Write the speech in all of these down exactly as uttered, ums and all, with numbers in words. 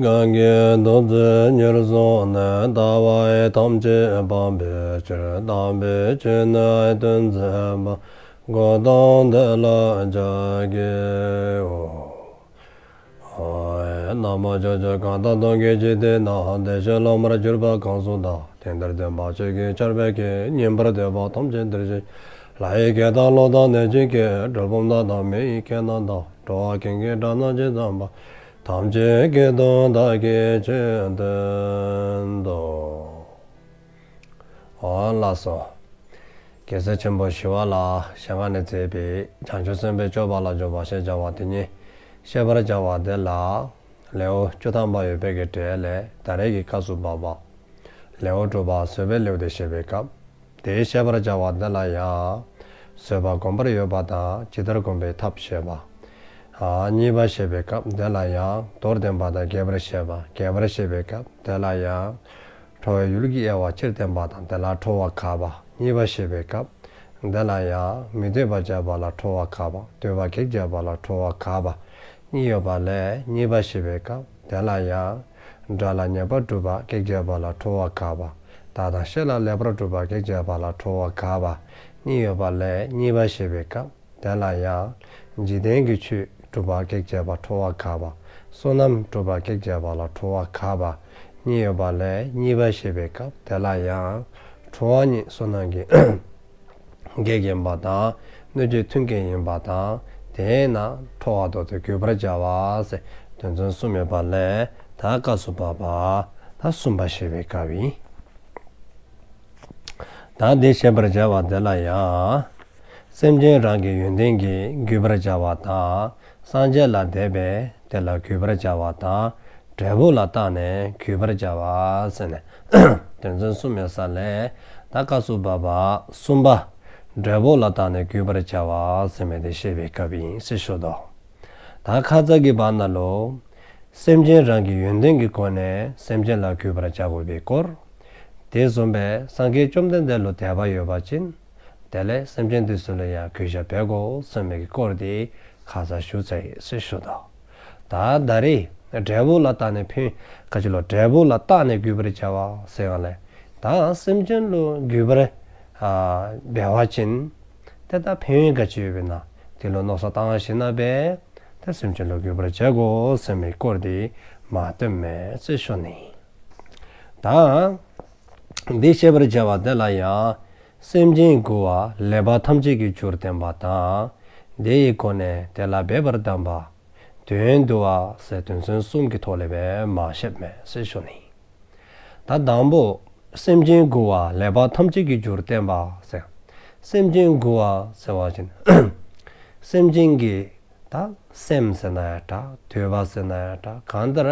གང་གིས་ཐུགས་བརྩེ་ཉེར་བཟུང་ནས། ལྟ་བ་ཐམས་ཅད་སྤང་བའི་ཕྱིར། དམ་པའི་ཆོས་ནི་སྟོན་མཛད་པ། གཽ་ཏམ་དེ་ལ་ཕྱག་འཚལ་ལོ། ཨོ། ན་མོ། ཕྱོགས་བཅུ་གང་དག་སྟོང་གི་འཇིག་རྟེན་ན། བདེ་གཤེགས་སློབ་མར་གྱུར་པ་གང་སུ་དག། དེང་འདིར་སྟོན་པ་ཆོས་ཀྱི་ཆར་འབེབས་ཀྱིས། ཉན་པར་འདོད་པ་ཐམས་ཅད་འདིར་གཤེགས། ལྷ་ཡི་སྐད་དང་ཀླུ་དང་གནོད་སྦྱིན་སྐད། གྲུལ་བུམ་དག་དང་མི་ཡི་སྐད་རྣམས་དང་། འགྲོ་བ་ཀུན་གྱི་སྒྲ་རྣམས་ཇི་ཙམ་པ། ཐམས་ཅད་སྐད་དུ་བདག་གིས་ཆོས་བསྟན་ཏོ། ཨོ་ལགས་སོ། རྒྱལ་སྲས་ཆེན་པོ་ཞི་བ་ལྷའི་ཞལ་སྔ་ནས་མཛད་པའི་བྱང་ཆུབ་སེམས་དཔའི་སྤྱོད་པ་ལ་འཇུག་པ་ཞེས་བྱ་བ་དེ་ཉིད་བཤད་པར་བྱ་བ་དེ་ལ། ལེའུ་བཅུ་ཐམ་པ་ཡོད་པའི་གི་གྲས་ལས་ད་རེས་ཀྱི་སྐབས་སུ་བབ་པ། ལེའུ་དྲུག་པ་བཟོད་པའི་ལེའུ་དེ་བཤད་པའི་སྐབས། དེ་བཤད་པར་བྱ་བ་དེ་ལ་ཡང་། བཟོད་པ་བསྒོམ་པར་ཡོད་པ་དང་ཇི་ལྟར་བསྒོམ་པའི་ཐབས་བཤད་པ། ཨ་གཉིས་པ་བཤད་པའི་སྐབས་དེ་ལ་ཡང་མདོར་བསྟན་པ་དང་རྒྱས་པར་བཤད་པ། རྒྱས་པར་བཤད་པའི་སྐབས་དེ་ལ་ཡང་། ཁྲོ་བའི་ཡུལ་གྱི་དབྱེ་བ་སྤྱིར་བསྟན་པ་དང་དེ་ལ་ཁྲོ་བ་དགག་པ། གཉིས་པ་བཤད་པའི་སྐབས་དེ་ལ་ཡང་མི་འདོད་པ་བྱས་པ་ལ་ཁྲོ་བ་དགག་པ། འདོད་པ་གེགས་བྱས་པ་ལ་ཁྲོ་བ་དགག་པ་གཉིས་ཡོད་པ་ལས། གཉིས་པ་བཤད་པའི་སྐབས་དེ་ལ་ཡང་། དགྲ་ལ་ཉེས་པ་སྒྲུབ་པ་གེགས་བྱས་པ་ལ་ཁྲོ་བ་དགག་པ། བདག་དང་བཤེས་ལ་ལེགས་པར་སྒྲུབ་པ་གེགས་བྱས་པ་ལ་ཁྲོ་བ་དགག་པ་གཉིས་ཡོད་པ་ལས། གཉིས་པ་བཤད་པའི་སྐབས་དེ་ལ་ཡང་། འཇིག་རྟེན་གྱི་ཆོས་སྒྲུབ་པ་གེགས་བྱས་པ་ཁྲོ་བ་དགག་པ། བསོད་ནམས་སྒྲུབ་པ་གེགས་བྱས་པ་ལ་ཁྲོ་བ་དགག་པ་གཉིས་ཡོད་པ་ལས། གཉིས་པ་བཤད་པའི་སྐབས་དེ་ལ་ཡང་། ཁྲོ་བ་ཉིད་བསོད་ནམས་ཀྱི་གེགས་ཡིན་པ་དང་། གནོད་བྱེད་མཐུན་རྐྱེན་ཡིན་པ་དང་། དེས་ན་ཁྲོ་བ་ལྡོག་སྟེ་གུས་པར་བྱ་བ་ཟེར་དོན་ཚན་གསུམ་ཡོད་པ་ལས། ད་སྐབས་སུ་བབ་པ་ད་གསུམ་པ་བཤད་པའི་སྐབས་ཡིན། ད་དེ་བཤད་པར་བྱ་བ་དེ་ལ་ཡང་། སེམས་ཅན་རང་གི་ཡོན་ཏན་གྱིས་གུས་པར་བྱ་བ་དང་། སངས་རྒྱས་ལ་དད་པས་དེ་ལ་གུས་པར་བྱ་བ་དང་། འབྲས་བུ་ལ་བརྟགས་ནས་གུས་པར་བྱ་བ་ཟེར་ནས་དོན་ཚན་གསུམ་ཡོད་ས་ལས། ད་སྐབས་སུ་བབ་པ་གསུམ་པ། འབྲས་བུ་ལ་བརྟགས་ནས་གུས་པར་བྱ་བ་ཟེར་མི་དེ་བཤད་པའི་སྐབས་ཡིན་ཟེར་ཞུ་དོ། ད་ཁ་ཙ་གི་བར་ན་ལུ། སེམས་ཅན་རང་གི་ཡོན་ཏན་གྱི་སྒོ་ནས་སེམས་ཅན་ལ་གུས་པར་བྱ་དགོས་པའི་སྐོར། དེ་བཟུམ་སྦེ་སངས་རྒྱས་བཅོམ་ལྡན་འདས་ལུ་དད་པ་ཡོད་པ་ཅིན། དེ་ལས་སེམས་ཅན་དེ་ཚུ་ལུ་ཡང་གུས་ཞབས་འབད་དགོ་ཟེར་མི་གི་སྐོར་དེ་ཁ་ཙ་ཞུ་ཚར་ཡི་ཟེར་ཞུ་དོ། ད་ད་རེས་འབྲས་བུ་ལ་བརྟགས་ནས་ཕན་ཡོན་ག་ཅི་ལུ་འབྲས་བུ་ལ་བརྟགས་ནས་གུས་པར་བྱ་བ་ཟེར་ཡང་ལས། ད་སེམས་ཅན་ལུ་གུས་པར་ཨ་འབད་བ་ཅིན། དེ་ད་ཕན་ཡོན་ག་ཅི་ཡོདཔ་ཨིན་ན། དེ་ལུ་མནོ་བསམ་བཏང་ཞིནམ་ལས་ད་སེམས་ཅན་ལུ་གུས་པར་བྱ་དགོ་ཟེར་མི་སྐོར་དེ་མ་སྟོནམ་མས་ཟེར་ཞུ་ནི། ད་འདི་བཤད་པར་བྱ་བ་དེ་ལ་ཡང་། སེམས་ཅན་མགུ་བ་ལེགས་པ་ཐམས་ཅད་ཀྱི་རྒྱུར་བསྟན་པ་དང་། དེ་ཡི་སྒོ་ནས་དེ་ལ་འབད་པར་གདམས་པ། དོན་བསྡུ་བ་ཟེར་དོན་ཚན་གསུམ་གྱི་ཐོག་ལས་འབད་མ་བཤདཔ་མས་ཟེར་ཞུ་ནི། ད་དང་པོ། སེམས་ཅན་མགུ་བ་ལེགས་པ་ཐམས་ཅད་ཀྱི་རྒྱུར་བསྟན་པ་ཟེར། སེམས་ཅན་མགུ་བ་ཟེར་བ་ཅིན། སེམས་ཅན་གྱི་ད་སེམས་ཟེར་ན་ཡང་འདྲ། འདོད་པ་ཟེར་ན་ཡང་འདྲ། གང་ལྟར་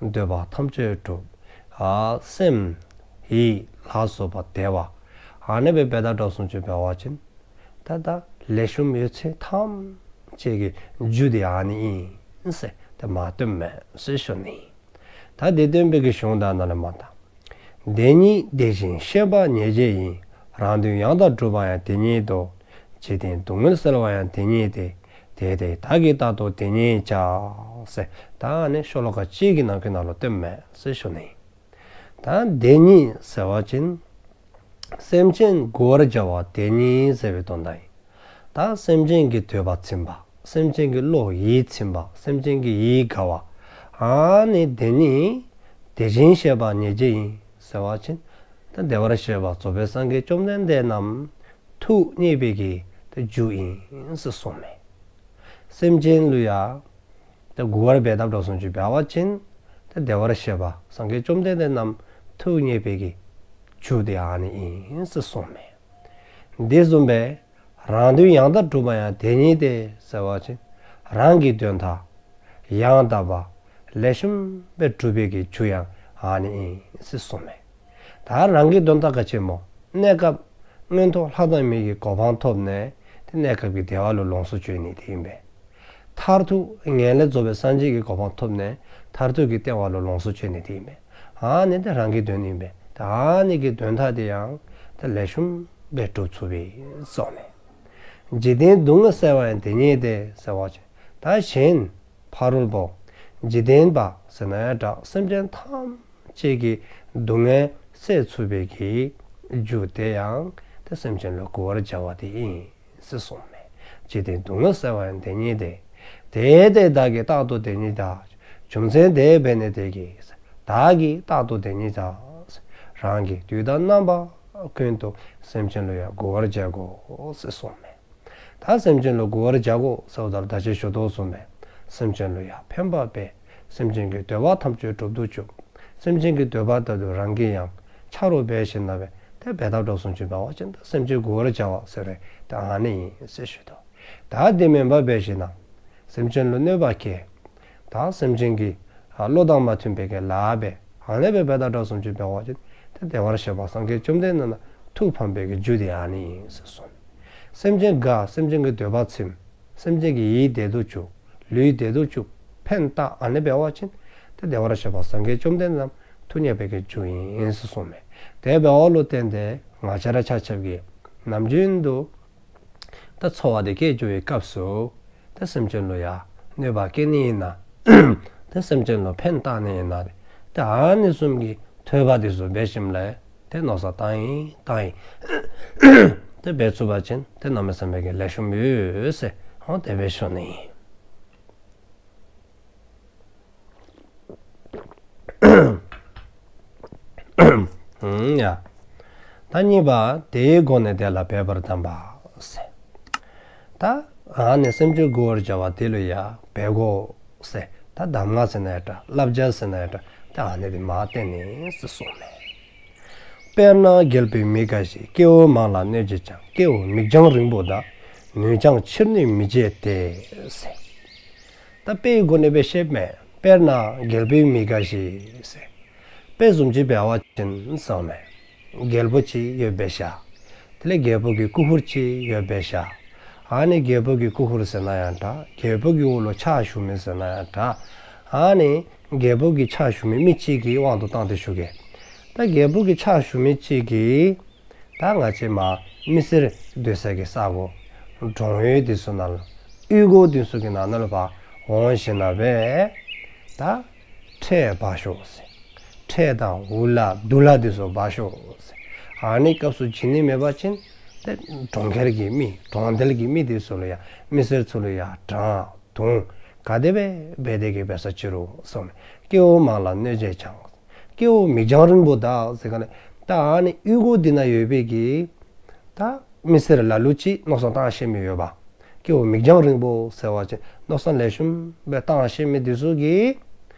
འདོད་པ་ཐམས་ཅད་འགྲུབ། ཨ་སེམས་ཡིད་ལ་སོགས་པ་བདེ་བ། ཨ་ནི་སྦེ་འབད་དགོཔ་སོང་ཅི་འབད་བ་ཅིན། ད་ད་ལེགས་ཤོམ་ཡོད་ཚད་ཐམས་ཅད་ཀྱི་རྒྱུ་དེ་ཨ་ནི་ཨིན་ཟེར་ད་མ་སྟོནམ་མས་ཟེར་ཞུ་ནི། ད་དེ་སྟོན་པའི་གི་གཞུང་དག་ནང་ལས་མར་ད། དེ་ཉིད་དེ་བཞིན་གཤེགས་པ་ཉིད་བྱེད་ཡིན། རང་དོན་ཡང་དག་སྒྲུབ་པ་ཡང་དེ་ཉིད་དོ། འཇིག་རྟེན་སྡུག་བསྔལ་སེལ་བ་ཡང་དེ་ཉིད་དེ། དེ་དེ་བདག་གིས་རྟག་ཏུ་དེ་ཉིད་བྱ། ཟེར་ད་ཨ་ནི་ཤོ་ལོ་ཀ་གཅིག་གི་ནང་གི་ནང་ལུ་སྟོནམ་མས་ཟེར་ཞུ་ནི། ད་དེ་ཉིད་ཟེར་བ་ཅིན། སེམས་ཅན་མགུ་བར་བྱ་བ་དེ་ཉིད་ཟེར་བའི་དོན་དག་ཨིན། ད་སེམས་ཅན་གྱི་འདོད་པ་ཚིམ་པ། སེམས་ཅན་གྱི་བློ་ཡིད་ཚིམ་པ། སེམས་ཅན་གྱི་ཡིད་དགའ་བ། ཨ་ནི་དེ་ཉིད་དེ་བཞིན་གཤེགས་པ་ཉིད་བྱེད་ཡིན་ཟེར་བ་ཅིན། ད་བདེ་བར་གཤེགས་པ་རྫོགས་པའི་སངས་རྒྱས་བཅོམ་ལྡན་འདས་རྣམས་ཐུགས་མཉེས་པའི་གི་ད་རྒྱུ་ཨིན་ཟེར་གསུངསམ་མས། སེམས་ཅན་ལུ་ཡང་ད་མགུ་བར་འབད་དགོཔ་སོང་ཅི་འབད་བ་ཅིན། ད་བདེ་བར་གཤེགས་པ་སངས་རྒྱས་བཅོམ་ལྡན་འདས་རྣམས་ཐུགས་མཉེས་པའི་གི་རྒྱུ་དེ་ཨ་ནི་ཨིན་ཟེར་གསུངསམ་མས། དེ་བཟུམ་སྦེ་རང་དོན་ཡང་དག་སྒྲུབ་པ་ཡང་དེ་ཉིད་དེ་ཟེར་བ་ཅིན། རང་གི་དོན་དག་ཡང་དག་པ་ལེགས་ཤོམ་སྦེ་སྒྲུབ་པའི་གི་རྒྱུ་ཡང་ཨ་ནི་ཨིན་ཟེར་གསུངསམ་མས། ད་རང་གི་དོན་དག་ག་ཅི་སྨོ། གནས་སྐབས་མངོན་མཐོ་ལྷ་དང་མི་གི་གོ་འཕང་ཐོབ་ནས་ཏེ་གནས་སྐབས་ཀྱི་བདེ་བ་ལུ་ལོངས་སུ་སྤྱོད་ནི་དེ་ཨིན་པས། མཐར་ཐུག་ངེས་ལེགས་རྫོགས་པའི་སངས་རྒྱས་ཀྱི་གོ་འཕང་ཐོབ་ནས་མཐར་ཐུག་གི་བདེ་བ་ལུ་ལོངས་སུ་སྤྱོད་ནི་དེ་ཨིན་པས། ཨ་ནི་དེ་རང་གི་དོན་ཨིན་པས། ད་ཨ་ནི་གི་དོན་དག་དེ་ཡང་ད་ལེགས་ཤོམ་སྦེ་སྒྲུབ་ཚུགས་པས་གསུངསམ་མས། འཇིག་རྟེན་སྡུག་བསྔལ་སེལ་བ་ཡང་དེ་ཉིད་དེ་ཟེར་བ་ཅིན། ད་གཞན་ཕ་རོལ་པོ་ འཇིག་རྟེན་པ་ཟེར་ན་ཡང་འདྲ། སེམས་ཅན་ཐམས་ཅད་ཀྱི་སྡུག་བསྔལ་སེལ་ཚུགས་པའི་གི་རྒྱུ་དེ་ཡང་དེ་སེམས་ཅན་ལུ་མགུ་བར་བྱ་བ་དེ་ཨིན་ཟེར་གསུངས་མས། འཇིག་རྟེན་སྡུག་བསྔལ་སེལ་བ་ཡང་དེ་ཉིད་དེ། དེ་དེ་བདག་གིས་རྟག་ཏུ་དེ་ཉིད་བདག། རྒྱུ་མཚན་དེ་འབད་ནི་དེ་གིས་བདག་གིས་རྟག་ཏུ་དེ་ཉིད་བདག། རང་གི་དུས་དང་རྣམ་པ་ཀུན་ཏུ་སེམས་ཅན་ལུ་ཡང་མགུ་བར་བྱ་དགོ་ཟེར་གསུངས་མས། ད་སེམས་ཅན་ལུ་མགུ་བར་བྱ་དགོ་ཟེརཝ་ད་ད་ཅི་ཞུ་དོ་བཟུམ་སྦེ་སེམས་ཅན་ལུ་ཡང་ཕན་པ་འབད། སེམས་ཅན་གྱི་འདོད་པ་ཐམས་ཅད་འགྲུབ་ཏུ་བཅུག། སེམས་ཅན་གྱི་འདོད་པ་ད་ལུ་རང་གིས་ཡང་ཆ་རོགས་འབད་ཞིནམ་ལས་དེ་འབདཝ་ད་གྲོགས་སུ་འཇུག་འབད་བ་ཅིན་ད་སེམས་ཅན་མགུ་བར་བྱ་བ་ཟེར་རུང་ད་ཨ་ནི་ཨིན་ཟེར་ཞུ་དོ། ད་དེ་མེན་པར་འབད་ཞིནམ་ལས་སེམས་ཅན་ལུ་གནོད་པ་བསྐྱལ། ད་སེམས་ཅན་གྱི་ཨ་བློ་དང་མ་མཐུན་པའི་གི་ལཱ་འབད། ཨ་ནི་སྦེ་འབདཝ་ད་གྲོགས་སུ་འཇུག་འབད་བ་ཅིན་དེ་བདེ་བར་གཤེགས་པ་སངས་རྒྱས་བཅོམ་ལྡན་འདས་ནང་ཐུགས་ཕམ་པའི་གི་རྒྱུ་དེ་ཨ་ནི་ཨིན་ཟེར་གསུངས། སེམས་ཅན་དགའ། སེམས་ཅན་གྱི་འདོད་པ་ཚིམ། སེམས་ཅན་གྱི་ཡིད་བདེ་དུ་བཅུག། ལུས་བདེ་དུ་བཅུག། ཕན་བཏགས། ཨ་ནི་འབད་བ་ཅིན་དེ་བདེ་བར་གཤེགས་པ་སངས་རྒྱས་བཅོམ་ལྡན་འདས་ནང་ཐུགས་མཉེས་པའི་གི་རྒྱུ་ཨིན་ཟེར་གསུངས་མས། དེ་འབདཝ་ལུ་བརྟེན་ཏེ་ང་བཅས་ར་ཆ་ཁྱབ་ཀྱིས་ནམ་རྒྱུན་དུ་ད་འཚོ་བ་དེ་སྐྱེལ་བའི་སྐབས་སུ་ད་སེམས་ཅན་ལུ་ཡང་གནོད་པ་བསྐྱལ་ནི་ཨིན་ན། ད་སེམས་ཅན་ལུ་ཕན་བཏགས་ནི་ཨིན་ན། ད་ཨ་ནི་བཟུམ་གྱི་ཐོས་པ་དེ་ཚུ་འབད་ཞིནམ་ལས་དེ་མནོ་བསམ་བཏང་ཡི་བཏང་ཡི། དེ་འབད་ཚུགས་པ་ཅིན་དེ་གནམ་མེད་ས་མེད་ཀྱི་ལེགས་ཤོམ་ཡོད་ཟེར་ཨོ་དེ་སྦེ་ཞུ་ནི་ཨིན། ཡ། ད་གཉིས་པ། དེའི་སྒོ་ནས་དེ་ལ་འབད་པར་གདམས་པ་ཟེར། ད་ཨ་ནི་སེམས་ཅན་མགུ་བར་བྱ་བ་དེ་ལུ་ཡང་འབད་དགོ་ཟེར། ད་གདམས་ངག་ཟེར་ན་ཡང་འདྲ། བསླབ་བྱ་ཟེར་ན་ཡང་འདྲ། ད་ཨ་ནི་དེ་མ་བསྟན་ནི་ཟེར་གསུངས་མས། དཔེར་ན་རྒྱལ་པོའི་མི་འགའ་ཞིག། སྐྱེ་བོ་མང་ལ་གནོད་བྱེད་ཀྱང་། སྐྱེ་བོ་མིག་རྒྱང་རིང་པོ་དག། ནུས་ཀྱང་ཕྱིར་ནུས་མི་བྱེད་དེ་ཟེར། ད་དཔེའི་སྒོ་ནས་སྦེ་བཤད་མས། དཔེར་ན་རྒྱལ་པོའི་མི་འགའ་ཞིག་ཟེར། དཔེ་བཟུམ་ཅིག་འབད་བ་ཅིན་ཟེར་མས། རྒྱལ་པོ་ཅིག་ཡོད་པས་ཤ། དེ་ལས་རྒྱལ་པོ་གི་སྐུ་ཧུར་ཅིག་ཡོད་པས་ཤ། ཨ་ནི་རྒྱལ་པོ་གི་སྐུ་ཧུར་ཟེར་ན་ཡང་འདྲ། རྒྱལ་པོ་གི་འོག་ལུ་ཕྱག་ཞུ་མི་ཟེར་ན་ཡང་འདྲ། ཨ་ནི་རྒྱལ་པོ་གི་ཕྱག་ཞུ་མི་མི་ཅིག་གི་དབང་དུ་བཏང་སྟེ་ཞུ་གེ། ད་རྒྱལ་པོ་གི་ཕྱག་ཞུ་མི་ཅིག་གིས་ད་ང་བཅས་མ་མི་སེར་སྡོད་ས་གི་ས་གོ་གྲོང་ཡུལ་དེ་ཚུ་ནང་ལུ་གཡུས་སྒོ་དེ་ཚུ་གི་ནང་ན་ལུ་ཕར་འོང་ཞིནམ་ལས་ད་ཁྲལ་འབག་ཤོག་ཟེར། ཁྲལ་དང་འུ་ལག་དུ་ལག་དེ་ཚུ་འབག་ཤོག་ཟེར། ཨ་ནི་སྐབས་སུ་བྱིན་ནི་མེད་པ་ཅིན་ཏེ་གྲོང་ཁྱེར་གྱི་མི་གྲོང་རྡལ་གྱི་མི་དེ་ཚུ་ལུ་ཡང་མི་སེར་ཚུ་ལུ་ཡང་དྲང་དུང་ག་དེ་སྦེ་འབད་དེ་གི་འབད་ས་ཅི་རུང་ཟེར་མས། སྐྱེ་བོ་མང་ལ་གནོད་བྱེད་ཀྱང་། སྐྱེ་བོ་མིག་རྒྱང་རིང་པོ་དག་ཟེར་ག་ལས་ད་ཨ་ནི་གཡུས་སྒོ་འདི་ན་ཡོད་པའི་གི་ད་མི་སེར་ལ་ལུ་ཅིག་མནོ་བསམ་བཏང་ཤེས་མི་ཡོདཔ། སྐྱེ་བོ་མིག་རྒྱང་རིང་པོ་ཟེར་བ་ཅིན་མནོ་བསམ་ལེགས་ཤོམ་སྦེ་བཏང་ཤེས་མི་དེ་ཚུ་གིས་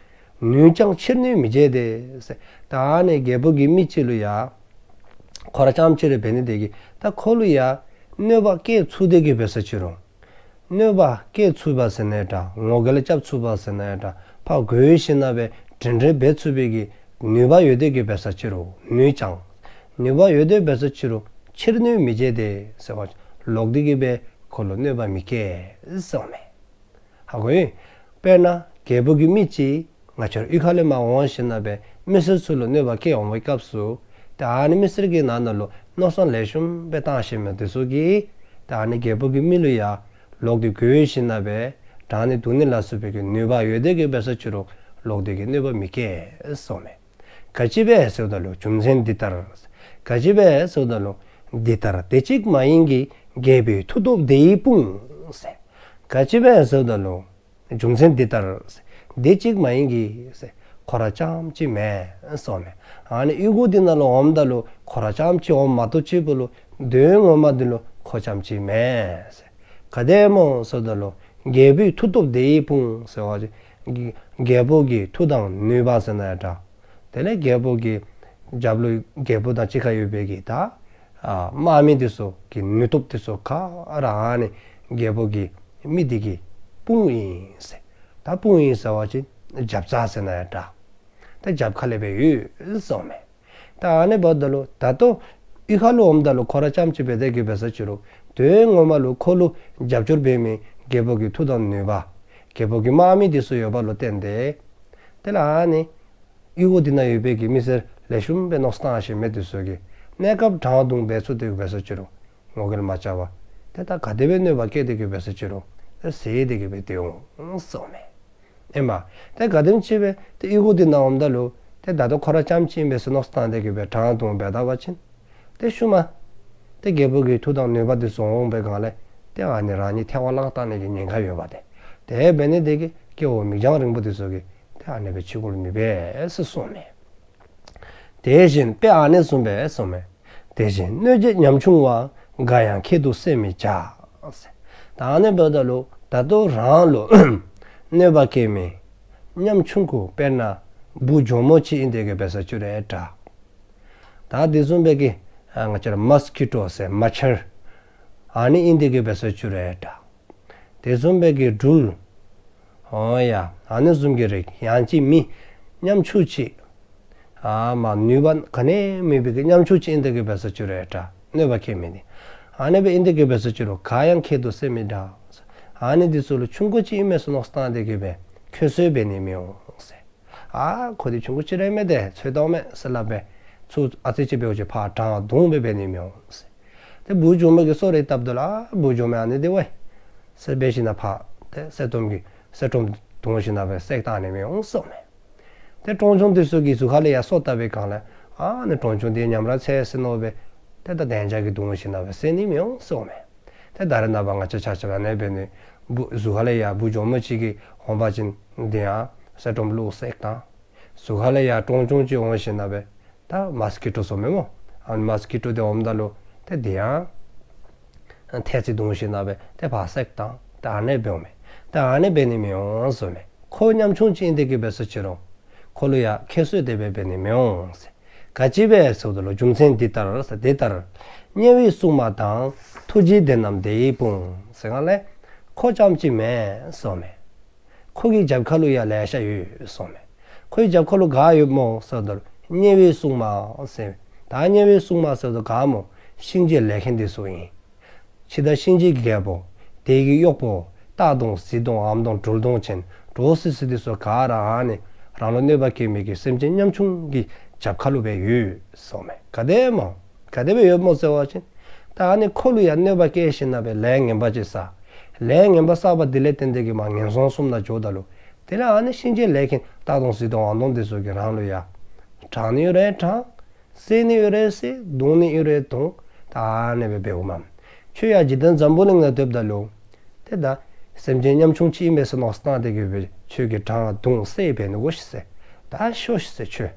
ནུས་ཀྱང་ཕྱིར་ནུས་མི་བྱེད་དེ་ཟེར། ད་ཨ་ནི་རྒྱལ་པོ་གི་མི་ཅིག་ལུ་ཡང་ཁོ་ར་རྐྱངམ་ཅིག་ར་འབད་ནི་དེ་གིས་ད་ཁོ་ལུ་ཡང་གནོད་པ་བསྐྱལ་ཚུགས་དེ་གི་འབད་ས་ཅི་རུང་། གནོད་པ་བསྐྱལ་ཚུགས་པ་ཟེར་ན་ཡང་འདྲ། ངོ་རྒོལ་རྐྱབ་ཚུགས་པ་ཟེར་ན་ཡང་འདྲ། ཕར་རྒོལ་ཞིནམ་ལས་འདྲེན་འདྲེན་འབད་ཚུགས་པའི་གི་ནུས་པ་ཡོད་དེ་གི་འབད་ས་ཅི་རུང་། ནུས་ཀྱང་ནུས་པ་ཡོད་དེ་འབད་ས་ཅི་རུང་ཕྱིར་ནུས་མི་བྱེད་དེ་ཟེར་བ་ལོག་སྟེ་གི་སྦེ་ཁོ་ལུ་གནོད་པ་མི་བསྐྱལ་ཟེར་མས། ཧ་གོ་ཡི། དཔེར་ན་རྒྱལ་པོ་གི་མི་ཅིག་ང་བཅས་ར་གཡུས་ཁ་ལས་མར་འོང་ཞིནམ་ལས་མི་སེར་ཚུ་ལུ་གནོད་པ་བསྐྱལ་འོང་བའི་སྐབས་སུ་ད་ཨ་ནི་མི་སེར་གྱི་ནང་ན་ལུ་མནོ་བསམ་ལེགས་ཤོམ་སྦེ་བཏང་ཤེས་མི་དེ་ཚུ་གིས་ད་ཨ་ནི་རྒྱལ་པོ་གི་མི་ལུ་ཡང་ལོག་སྟེ་རྒོལ་ཞིནམ་ལས་དྲང་ནི་དུང་ནི་ལ་སོགས་པའི་གི་ནུས་པ་ཡོད་དེ་གི་འབད་ས་ཅི་རུང་ལོག་སྟེ་གི་གནོད་པ་མི་བསྐྱལ་ཟེར་མས། ག་ཅི་སྦེ་ཟེརཝ་ད་ལུ་རྒྱུ་མཚན་འདི་ལྟར། ག་ཅི་སྦེ་ཟེརཝ་ད་ལུ་འདི་ལྟར་དེ་གཅིག་མ་ཡིན་གྱི། རྒྱལ་པོའི་མཐུ་སྟོབས་དེ་ཡིས་སྤུངས་ཟེར། ག་ཅི་སྦེ་ཟེརཝ་ད་ལུ་རྒྱུ་མཚན་འདི་ལྟར། དེ་གཅིག་མ་ཡིན་གྱི་ཟེར། ཁོ་ར་རྐྱངམ་ཅིག་མེན་ཟེར་མས། ཨ་ནི་གཡུས་སྒོ་འདི་ནང་ལུ་འོངམ་ད་ལུ་ཁོ་ར་རྐྱངམ་ཅིག་འོངམ་མ་གཏོགས་ཅིག་པོ་ལུ་དོན་ངོ་མ་འདི་ལུ་ཁོ་རྐྱངམ་ཅིག་མེན་ཟེར། ག་དེ་སྨོ་ཟེརཝ་ད་ལུ་རྒྱལ་པོའི་མཐུ་སྟོབས་དེ་ཡིས་སྤུངས་ཟེར་བ་ཅིན་རྒྱལ་པོ་གི་མཐུ་དང་ནུས་པ་ཟེར་ན་ཡང་འདྲ། དེ་ལས་རྒྱལ་པོ་གི་རྒྱབ་ལུ་རྒྱལ་པོ་དང་གཅིག་ཁར་ཡོད་པའི་གི་ད་ཨ་དམག་མི་དེ་ཚུ་གི་ནུས་སྟོབས་དེ་ཚུ་ག་ར་ཨ་ནི་རྒྱལ་པོ་གི་མི་དེ་གིས་སྤུངས་ཡི་ཟེར། ད་སྤུངས་ཡི་ཟེར་བ་ཅིན་རྒྱབ་རྩ་ཟེར་ན་ཡང་འདྲ། ད་རྒྱབ་ཁ་ལས་སྦེ་ཡོད་ཟེར་མས། ད་ཨ་ནི་འབདཝ་ད་ལུ་ད་ལྟོ་གཡུས་ཁ་ལུ་འོངམ་ད་ལུ་ཁོ་ར་རྐྱངམ་ཅིག་འབད་དེ་གི་འབད་ས་ཅི་རུང་དོན་ངོ་མ་ལུ་ཁོ་ལུ་རྒྱབ་སྐྱོར་འབད་མི་རྒྱལ་པོ་གི་མཐུ་དང་ནུས་པ་རྒྱལ་པོ་གི་དམག་མི་དེ་ཚུ་ཡོདཔ་ལུ་བརྟེན་ཏེ་དེ་ལས་ཨ་ནི་གཡུས་སྒོ་འདི་ནང་ཡོད་པའི་གི་མི་སེར་ལེགས་ཤོམ་སྦེ་མནོ་བསམ་བཏང་ཤེས་མི་དེ་ཚུ་གིས་གནས་སྐབས་དྲང་དུང་འབད་ཚུགས་དེ་གི་འབད་ས་ཅི་རུང་ངོ་རྒོལ་མ་རྐྱབ་པར་ཏེ་ད་ག་དེ་སྦེ་གནོད་པ་བསྐྱལ་དེ་གི་འབད་ས་ཅི་རུང་ཏེ་ཟེར་དེ་གི་སྦེ་སྡོད་འོང་ཟེར་མས། ཨིན་པ། ཏེ་ག་དེམ་ཅིག་སྦེ་ཏེ་གཡུས་སྒོ་འདི་ནང་འོངམ་ད་ལུ་ཏེ་ད་ལྟོ་ཁོ་ར་རྐྱངམ་ཅིག་ཨིན་པས་ཟེར་མནོ་བསམ་བཏང་སྟེ་གི་སྦེ་དྲང་བརྡུང་འབད་ད་པ་ཅིན་ཏེ་ཤུལ་མ་ཏེ་རྒྱལ་པོ་གི་མཐུ་དང་ནུས་པ་འདི་ཚུ་འོང་པའི་སྒང་ལས་ཏེ་ཨ་ནི་རང་ཉིད་ཐལ་བར་བརླག་བཏང་ནི་གི་ཉེན་ཁ་ཡོདཔ་ཏེ། དེ་འབད་ནི་དེ་གིས་སྐྱེ་བོ་མིག་རྒྱང་རིང་པོ་འདི་ཚུ་གིས་ཏེ་ཨ་ནི་སྦེ་ཆི་གུ་ལུ་མི་འབད་ཟེར་གསུངསམ་མས། དེ་བཞིན་དཔེ་ཨ་ནི་བཟུམ་སྦེ་གསུངསམ་མས། དེ་བཞིན་གནོད་བྱེད་ཉམ་ཆུང་བ། འགའ་ཡང་ཁྱད་དུ་གསད་མི་བྱ། ད་ཨ་ནི་འབདཝ་ད་ལུ་ད་ལྟོ་རང་ལུ་གནོད་པ་བཀལ་མི་ཉམ་ཆུང་ཀུ་དཔེར་ན་འབུཔ་གྱོགམོ་ཅིག་ཨིན་དེ་གིས་འབད་ས་ཅིག་རུང་འདྲ། ད་དེ་བཟུམ་སྦེ་གི་ང་བཅས་ར་མོས་ཀི་ཊོ་ཟེར་མ་ཆར་ཨ་ནི་ཨིན་དེ་གིས་འབད་ས་ཅིག་རུང་འདྲ། དེ་བཟུམ་སྦེ་གི་སྦྲུལ། ཨོ་ཡ། ཨ་ནི་བཟུམ་གྱི་རིགས་ཡང་ཅིན་མི་ཉམ་ཆུང་ཅིག་ཨ་མ་ནུས་པ་ག་ནི་མེད་པའི་གི་ཉམ་ཆུང་ཅིག་ཨིན་དེ་གིས་འབད་ས་ཅིག་རུང་འདྲ། གནོད་པ་བཀལ་མི་འདི། ཨ་ནི་སྦེ་ཨིན་དེ་གིས་འབད་ས་ཅིག་རུང་འགའ་ཡང་ཁྱད་དུ་གསད་མི་བྱ། ཨ་ནི་འདི་ཚུ་ལུ་ཆུང་ཀུ་ཅིག་ཨིན་མས་ཟེར་མནོ་བསམ་བཏང་སྟེ་གི་སྦེ་ཁྱད་གསོད་འབད་ནི་མི་འོང་ཟེར། ཨ་ཁོ་འདི་ཆུང་ཀུ་ཅིག་ར་མས་ཏེ་ཚོད་ལྟཝ་མས་ཟེར་སླབ་སྦེ་ཚུར་ཨ་ཙི་ཅིག་འབདཝ་ཅིག་ཕར་དྲང་བརྡུང་སྦེ་འབད་ནི་མི་འོང་ཟེར། ཏེ་འབུཔ་གྱོགམོ་གིས་སོ་རེ་བཏབ་ད་ལུ་ཨ་འབུཔ་གྱོགམོ་ཨ་ནི་འདི་ཝའི་ཟེར་འབད་ཞིནམ་ལས་ཕར་ཏེ་གསེར་སྒྲོམ་གྱིས་གསེར་སྒྲོམ་བརྡུང་ཞིནམ་ལས་སྦེ་བསད་བཏང་ནི་མི་འོང་གསུངསམ་མས། ཏེ་གྲོང་ཆུང་འདི་ཚུ་གི་གཟུགས་ཁ་ལས་ཡར་སོ་བཏབ་པའི་སྒང་ལས་ཨ་ནི་གྲོང་ཆུང་འདི་ཉམས་ར་ཚད་ཟེར་མནོ་སྦེ་ཏེ་ད་གདན་ལྕགས་ཀྱིས་བརྡུང་ཞིནམ་ལས་སྦེ་བསད་ནི་མི་འོང་གསུངསམ་མས། ཏེ་ད་རེས་ནངས་པ་ང་བཅས་ཆ་ཁྱབ་ཨ་ནི་འབད་ནི་འབུཔ་གཟུགས་ཁ་ལས་ཡར་འབུཔ་གྱོགམོ་ཅིག་གིས་འོང་པ་ཅིན་འདི་ཡང་གསེར་སྒྲོམ་བླུགས་བསད་བཏང་། གཟུགས་ཁ་ལས་ཡར་གྲོང་ཆུང་ཅིག་འོང་ཞིནམ་ལས་སྦེ་ད་མོས་ཀི་ཊོ་ཟེར་མི་སྨོ། ཨ་མོས་ཀི་ཊོ་འདི་འོངམ་ད་ལུ་ཏེ་འདི་ཡང་ཐལ་ཙིག་བརྡུང་ཞིནམ་ལས་སྦེ་ཏེ་ཕར་བསད་བཏང་། ད་ཨ་ནི་འབདཝ་མས། ད་ཨ་ནི་འབད་ནི་མི་འོང་གསུངསམ་མས། ཁོ་ཉམ་ཆུང་ཅིག་ཨིན་དེ་གིས་འབད་ས་ཅིག་རུང་ཁོ་ལུ་ཡང་ཁྱད་གསོད་དེ་སྦེ་འབད་ནི་མི་འོང་ཟེར། ག་ཅི་སྦེ་ཟེརཝ་ད་ལུ་རྒྱུ་མཚན་འདི་ལྟར་ཟེར་འདི་ལྟར། དམྱལ་བའི་སྲུང་མ་དང་། ཐུགས་རྗེའི་ལྡན་རྣམས་དེ་ཡི་དཔུང་། ཟེར་སྒང་ལས་ཁོ་རྐྱངམ་ཅིག་མེན་གསུངསམ་མས། ཁོ་གི་རྒྱབ་ཁ་ལུ་ཡང་ལེ་ཤ་ཡོད་གསུངསམ་མས། ཁོའི་རྒྱབ་ཁ་ལུ་ག་ཡོདཔ་སྨོ་ཟེརཝ་ད་ལུ་དམྱལ་བའི་སྲུང་མ་ཟེར། ད་དམྱལ་བའི་སྲུང་མ་ཟེརཝ་ད་ག་སྨོ། གཤིན་རྗེ་ལས་མཁན་འདི་ཚུ་ཨིན། ཕྱི་ད་གཤིན་རྗེ་གི་རྒྱལ་པོ། དེ་གི་གཡོག་པོ། སྟག་གདོང་གཟིག་གདོང་ཨམ་གདོང་སྦྲུལ་གདོང་ཅན་འདྲོག་སི་སི་འདི་ཚུ་ག་ར་ཨ་ནི་རང་ལུ་གནོད་པ་བཀལ་མི་གི་སེམས་ཅན་ཉམ་ཆུང་གི་རྒྱབ་ཁ་ལུ་སྦེ་ཡོད་གསུངསམ་མས། ག་དེ་སྨོ། ག་དེ་སྦེ་ཡོདཔ་སྨོ་ཟེར་བ་ཅིན་ད་ཨ་ནི་ཁོ་ལུ་ཡང་གནོད་པ་བཀལ་ཞིནམ་ལས་སྦེ་ལས་ངན་པ་ཅིག་བསགས། ལས་ངན་པ་བསགས་པ་འདི་ལས་བརྟེན་ཏེ་གིས་མར་ངན་སོང་གསུམ་ནང་འགྱོཝ་ད་ལུ་དེ་ལས་ཨ་ནི་གཤིན་རྗེ་ལས་མཁན་སྟག་གདོང་གཟིག་གདོང་ཨམ་གདོང་འདི་ཚུ་གིས་རང་ལུ་ཡང་དྲང་ནི་ཡོད་རུང་དྲང་། བསད་ནི་ཡོད་རུང་བསད། བརྡུང་ནི་ཡོད་རུང་བརྡུང་། ད་ཨ་ནི་སྦེ་འབདཝ་མས། ཁྱོད་ཡར་འཇིག་རྟེན་འཛམ་བུ་གླིང་ནང་སྡོདཔ་ད་ལུ་ཏེ་ད་སེམས་ཅན་ཉམ་ཆུང་ཅིག་ཨིན་པས་ཟེར་མནོ་བསམ་བཏང་སྟེ་གིས་སྦེ་ཁྱོད་ཀྱིས་དྲང་བརྡུང་བསད་འབད་ནུག་གོ་ཤིག་ཟེར། ད་ཤོག་ཤིག་ཟེར་ཁྱོད།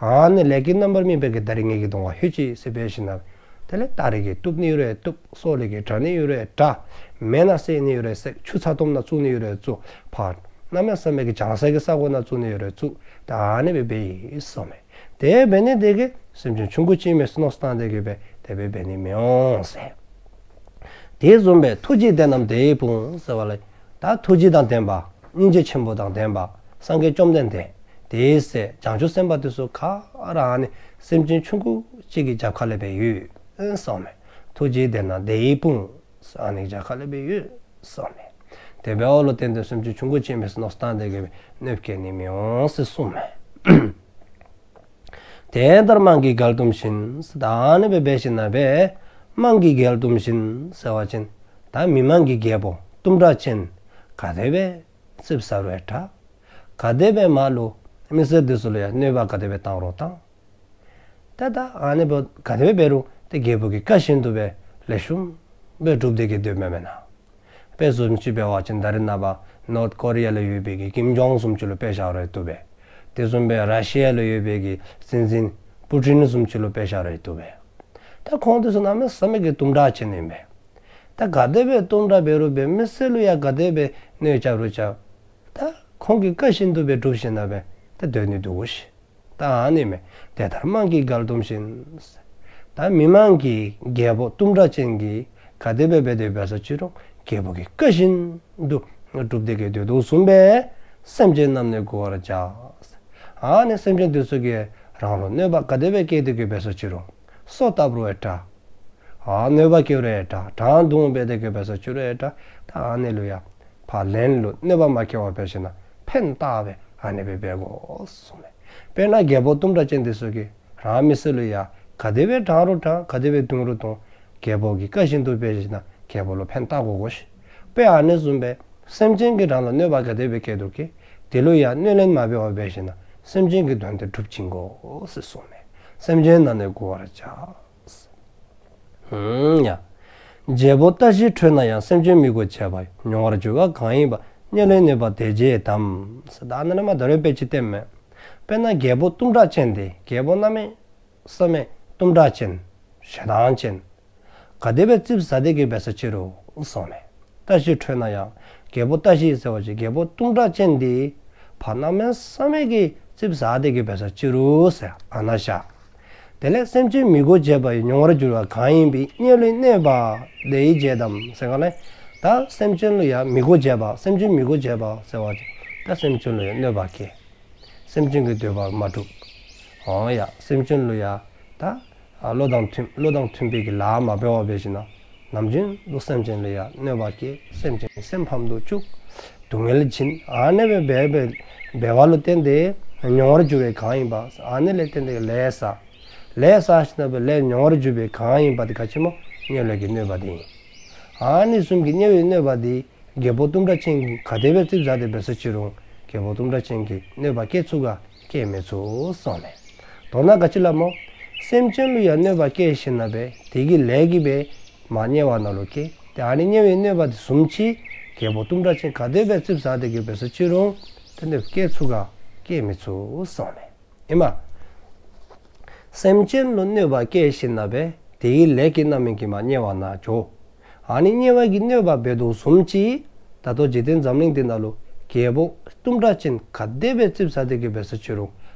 ཨ་ནི་ལས་ཀྱི་རྣམ་པར་སྨིན་པའི་གི་ད་རིས་ངེ་གི་གདོང་ཁར་ལྷོད་ཅིག་ཟེར་འབད་ཞིནམ་ལས་དེ་ལས་སྟ་རེ་གིས་གཏུབ་ནི་ཡོད་རུང་གཏུབ། སོ་ལེ་གིས་དྲ་ནི་ཡོད་རུང་དྲ། མེན་ན་བསད་ནི་ཡོད་རུང་བསད། ཆུ་ཚ་ཏོམ་ནང་བཙུགས་ནི་ཡོད་རུང་བཙུགས། ཕར་གནམ་མེད་ས་མེད་ཀྱི་བྱང་ས་གི་ས་གོ་ནང་བཙུགས་ནི་ཡོད་རུང་བཙུགས། ད་ཨ་ནི་སྦེ་འབད་ཡི་གསུངསམ་མས། དེ་འབད་ནི་དེ་གིས་སེམས་ཅན་ཆུང་ཀུ་ཅིག་ཨིན་མས་ཟེར་མནོ་བསམ་བཏང་སྟེ་གིས་སྦེ་དེ་སྦེ་འབད་ནི་མི་འོང་ཟེར། དེ་བཟུམ་སྦེ་ཐུགས་རྗེའི་ལྡན་རྣམས་དེ་ཡི་དཔུང་ཟེར་བ་ལས་ད་ཐུགས་རྗེ་དང་ལྡན་པ་སྙིང་རྗེ་ཆེན་པོ་དང་ལྡན་པ་སངས་རྒྱས་བཅོམ་ལྡན་འདས་དེ་ཟེར་བྱང་ཆུབ་སེམས་དཔའ་འདི་ཚུ་ག་ར་ཨ་ནི་སེམས་ཅན་ཆུང་ཀུ་ཅིག་གི་རྒྱབ་ཁ་ལས་སྦེ་ཡོད་གསུངསམ་མས། ཐུགས་རྗེའི་ལྡན་རྣམས་དེ་ཡི་དཔུང་ཨ་ནི་རྒྱབ་ཁ་ལས་སྦེ་ཡོད་གསུངསམ་མས། དེ་འབདཝ་ལུ་བརྟེན་ཏེ་སེམས་ཅན་ཆུང་ཀུ་ཅིག་ཨིན་པས་ཟེར་མནོ་བསམ་བཏང་སྟེ་གིས་སྦེ་གནོད་བཀལ་ནི་མི་འོང་ཟེར་གསུངསམ་མས། དེ་ལྟར་དམངས་ཀྱིས་རྒྱལ་གཏུམ་བཞིན། ད་ཨ་ནི་སྦེ་འབད་ཞིནམ་ལས་སྦེ་དམངས་ཀྱིས་རྒྱལ་གཏུམ་བཞིན་ཟེར་བ་ཅིན་ད་མི་དམངས་ཀྱི་རྒྱལ་པོ་གཏུམ་དྲག་ཅན་ག་དེ་སྦེ་རྩིགཔ་ཟ་རུང་འདྲ། ག་དེ་སྦེ་མར་ལུ་མི་སེར་འདི་ཚུ་ལུ་ཡང་གནོད་པ་ག་དེ་སྦེ་བཏང་རུང་བཏང་། ད་ད་ཨ་ནི་སྦེ་ག་དེ་སྦེ་འབད་རུང་ཏེ་རྒྱལ་པོ་གི་བཀའ་བཞིན་དུ་སྦེ་ལེགས་ཤོམ་སྦེ་སྒྲུབ་སྟེ་གིས་སྡོདཔ་མེན་ན། དཔེ་བཟུམ་ཅིག་འབད་བ་ཅིན་ད་རེས་ནངས་པ་ནོརཐ་ཀོ་རི་ཡ་ལུ་ཡོད་པའི་གི་ཀིམ་ཇོང་བཟུམ་ཅིག་ལུ་དཔེ་བཞག་རུང་བཏུབ་པས། དེ་བཟུམ་སྦེ་ར་ཤི་ཡ་ལུ་ཡོད་པའི་གི་སྲིད་འཛིན་པུ་ཊིན་བཟུམ་ཅིག་ལུ་དཔེ་བཞག་རུང་བཏུབ་པས། ད་ཁོང་འདི་ཚུ་གནམ་མེད་ས་མེད་ཀྱི་གཏུམ་དྲག་ཅན་ཨིན་པས། ད་ག་དེ་སྦེ་གཏུམ་དྲག་འབད་རུང་འབད་མི་སེར་ལུ་ཡང་ག་དེ་སྦེ་གནོད་རྐྱབ་རུང་རྐྱབ། ད་ཁོང་གི་བཀའ་བཞིན་དུ་སྦེ་སྒྲུབ་ཞིནམ་ལས་སྦེ་ད་སྡོད་ནི་འདུག་གོ་ཤིག། ད་ཨ་ནི་མས། དེ་ལྟར་དམངས་ཀྱིས་རྒྱལ་གཏུམ་བཞིན། ད་མི་དམངས་ཀྱི་རྒྱལ་པོ་གཏུམ་དྲག་ཅན་གྱིས་ག་དེ་སྦེ་འབད་དེ་འབད་ས་ཅི་རུང་རྒྱལ་པོ་གི་བཀའ་བཞིན་དུ་སྒྲུབ་སྟེ་གི་སྡོད་དོ་བཟུམ་སྦེ་སེམས་ཅན་རྣམས་ནི་མགུ་བར་བྱ། ཨ་ནི་སེམས་ཅན་འདི་ཚུ་གིས་རང་ལུ་གནོད་པ་ག་དེ་སྦེ་བཀལ་ཏེ་གི་འབད་ས་ཅི་རུང་སོ་བཏབ་རུང་འདྲ། ཨ་གནོད་པ་བཀལ་རུང་འདྲ། དྲང་བརྡུང་འབད་དེ་གི་འབད་ས་ཅི་རུང་འདྲ། ད་ཨ་ནི་ལུ་ཡང་ཕར་ལན་ལུ་གནོད་པ་མ་བཀལ་བར་འབད་ཞིནམ་ལས་ཕན་བཏགས་སྦེ་ཨ་ནི་སྦེ་འབད་དགོ་གསུངསམ་མས། དཔེར་ན་རྒྱལ་པོ་གཏུམ་དྲག་ཅན་འདི་ཚུ་གིས་རང་མི་སེར་ལུ་ཡང་ག་དེ་སྦེ་དྲང་རུང་དྲང་ག་དེ་སྦེ་བརྡུང་རུང་བརྡུང་རྒྱལ་པོ་གི་བཀའ་བཞིན་དུ་འབད་ཞིནམ་ལས་རྒྱལ་པོ་ལུ་ཕན་བཏགས་དགོ་གོ་ཤིག། དཔེ་ཨ་ནི་བཟུམ་སྦེ་སེམས་ཅན་གྱིས་རང་ལུ་གནོད་པ་ག་དེ་སྦེ་བཀལ་དོ་གི་ དེ་ལུ་ཡང་གནོད་ལན་མ་འབད་བར་འབད་ཞིནམ་ལས་སེམས་ཅན་གྱི་དོན་དེ་སྒྲུབ་བྱིན་དགོ་ཟེར་གསུངསམ་མས། སེམས་ཅན་རྣམས་ནི་མགུ་བར་བྱ། ཨུམ་ཡ། རྒྱལ་པོ་ལྟ་ཞིག་ཁྲོས་ན་ཡང་། སེམས་ཅན་མི་མགུ་བྱས་པ་ཡིས། མྱོང་བར་འགྱུར་བ་གང་ཡིན་པ། དམྱལ་བའི་གནོད་པ་དེས་བྱེད་དམ། ཟེར་ད་ནཱ་ལས་མར་ད་རུང་དཔེ་ཅིག་སྟོནམ་མས། དཔེར་ན་རྒྱལ་པོ་གཏུམ་དྲག་ཅན་དེ་རྒྱལ་པོ་གནམ་མེད་ས་མེད་གཏུམ་དྲག་ཅན་ཞེ་སྡང་ཅན་ག་དེ་སྦེ་ཙིགཔ་ཟ་སྟེ་གི་འབད་ས་ཅི་རུང་གསུངསམ་མས། ལྟ་ཞིག་ཁྲོས་ན་ཡང་། རྒྱལ་པོ་ལྟ་ཞིག་ཟེར་བ་ཅིན་རྒྱལ་པོ་གཏུམ་དྲག་ཅན་དེ་ཕར་གནམ་མེད་ས་མེད་ཀྱི་ཙིགཔ་ཟ་སྟེ་གི་འབད་ས་ཅི་རུང་ཟེར་ཨ་ནཱ་བཞག། དེ་ལས་སེམས་ཅན་མི་མགུ་བྱས་པ་ཡིས། མྱོང་བར་འགྱུར་བ་གང་ཡིན་པའི། དམྱལ་བའི་གནོད་པ་དེས་བྱེད་དམ་ཟེར་ག་ལས། ད་སེམས་ཅན་ལུ་ཡང་མི་མགུ་བྱས་པ་སེམས་ཅན་མི་མགུ་བྱས་པ་ཟེར་བ་ཅིན་ད་སེམས་ཅན་ལུ་ཡང་གནོད་པ་བཀལ། སེམས་ཅན་གྱི་འདོད་པ་མ་འགྲུབ། འོང་ཡ་སེམས་ཅན་ལུ་ཡང་ད་ཨ་བློ་དང་མཐུན་བློ་དང་མཐུན་པའི་གི་ལཱ་མ་འབད་བར་འབད་ཞིནམ་ལས་ནམ་རྒྱུན་དུ་སེམས་ཅན་ལུ་ཡང་གནོད་པ་བཀལ། སེམས་ཅན་སེམས་ཕམ་དུ་བཅུག། སྡུག་བསྔལ་བྱིན། ཨ་ནི་སྦེ་འབད་འབད་འབད་བ་ལུ་བརྟེན་ཏེ་མྱོང་བར་འགྱུར་བའི་གང་ཡིན་པ། ཨ་ནི་ལས་བརྟེན་ཏེ་ལས་བསགས། ལས་བསགས་ཞིནམ་ལས་ལས་མྱོང་བར་འགྱུར་བའི་གང་ཡིན་པ་དེ་ག་ཅི་སྨོ། དམྱལ་བའི་གི་གནོད་པ་དེ་ཨིན། ཨ་ནི་བཟུམ་གྱི་དམྱལ་བའི་གནོད་པ་དེ་རྒྱལ་པོ་གཏུམ་དྲག་ཅན་གྱིས་ག་དེ་སྦེ་ཙིགཔ་ཟ་སྟེ་འབད་ས་ཅི་རུང་རྒྱལ་པོ་གཏུམ་དྲག་ཅན་གྱིས་གནོད་པ་བཀལ་ཚུགས་ག། བཀལ་མི་ཚུགས་གསུངསམ་མས། མདོར་ན་ག་ཅི་སླབ་སྨོ། སེམས་ཅན་ལུ་ཡང་གནོད་པ་བཀལ་ཞིནམ་ལས་དེ་གི་ལས་ཀྱིས་སྦེ་མར་དམྱལ་བ་ནང་ལུ་བསྐྱལ། ཏེ་ཨ་ནི་དམྱལ་བའི་གནོད་པ་དེ་བཟུམ་ཅིག་རྒྱལ་པོ་གཏུམ་དྲག་ཅན་ག་དེ་སྦེ་ཙིགཔ་ཟ་སྟེ་གི་འབད་ས་ཅི་རུང་དེ་གནོད་པ་བཀལ་ཚུགས་ག། བཀལ་མི་ཚུགས་གསུངསམ་མས། ཨིནམ། སེམས་ཅན་ལུ་གནོད་པ་བཀལ་ཞིནམ་ལས་དེ་གི་ལས་ཀྱི་རྣམ་སྨིན་གྱིས་མར་དམྱལ་བ་ནང་འགྱོ། ཨ་ནི་དམྱལ་བ་གི་གནོད་པ་འབད་དོ་བཟུམ་ཅིག་ད་ལྟོ་འཇིག་རྟེན་འཛམ་གླིང་འདི་ནང་ལུ་རྒྱལ་པོ་གཏུམ་དྲག་ཅན་ག་དེ་སྦེ་ཙིགཔ་ཟ་སྟེ་གི་འབད་ས་ཅི་རུང་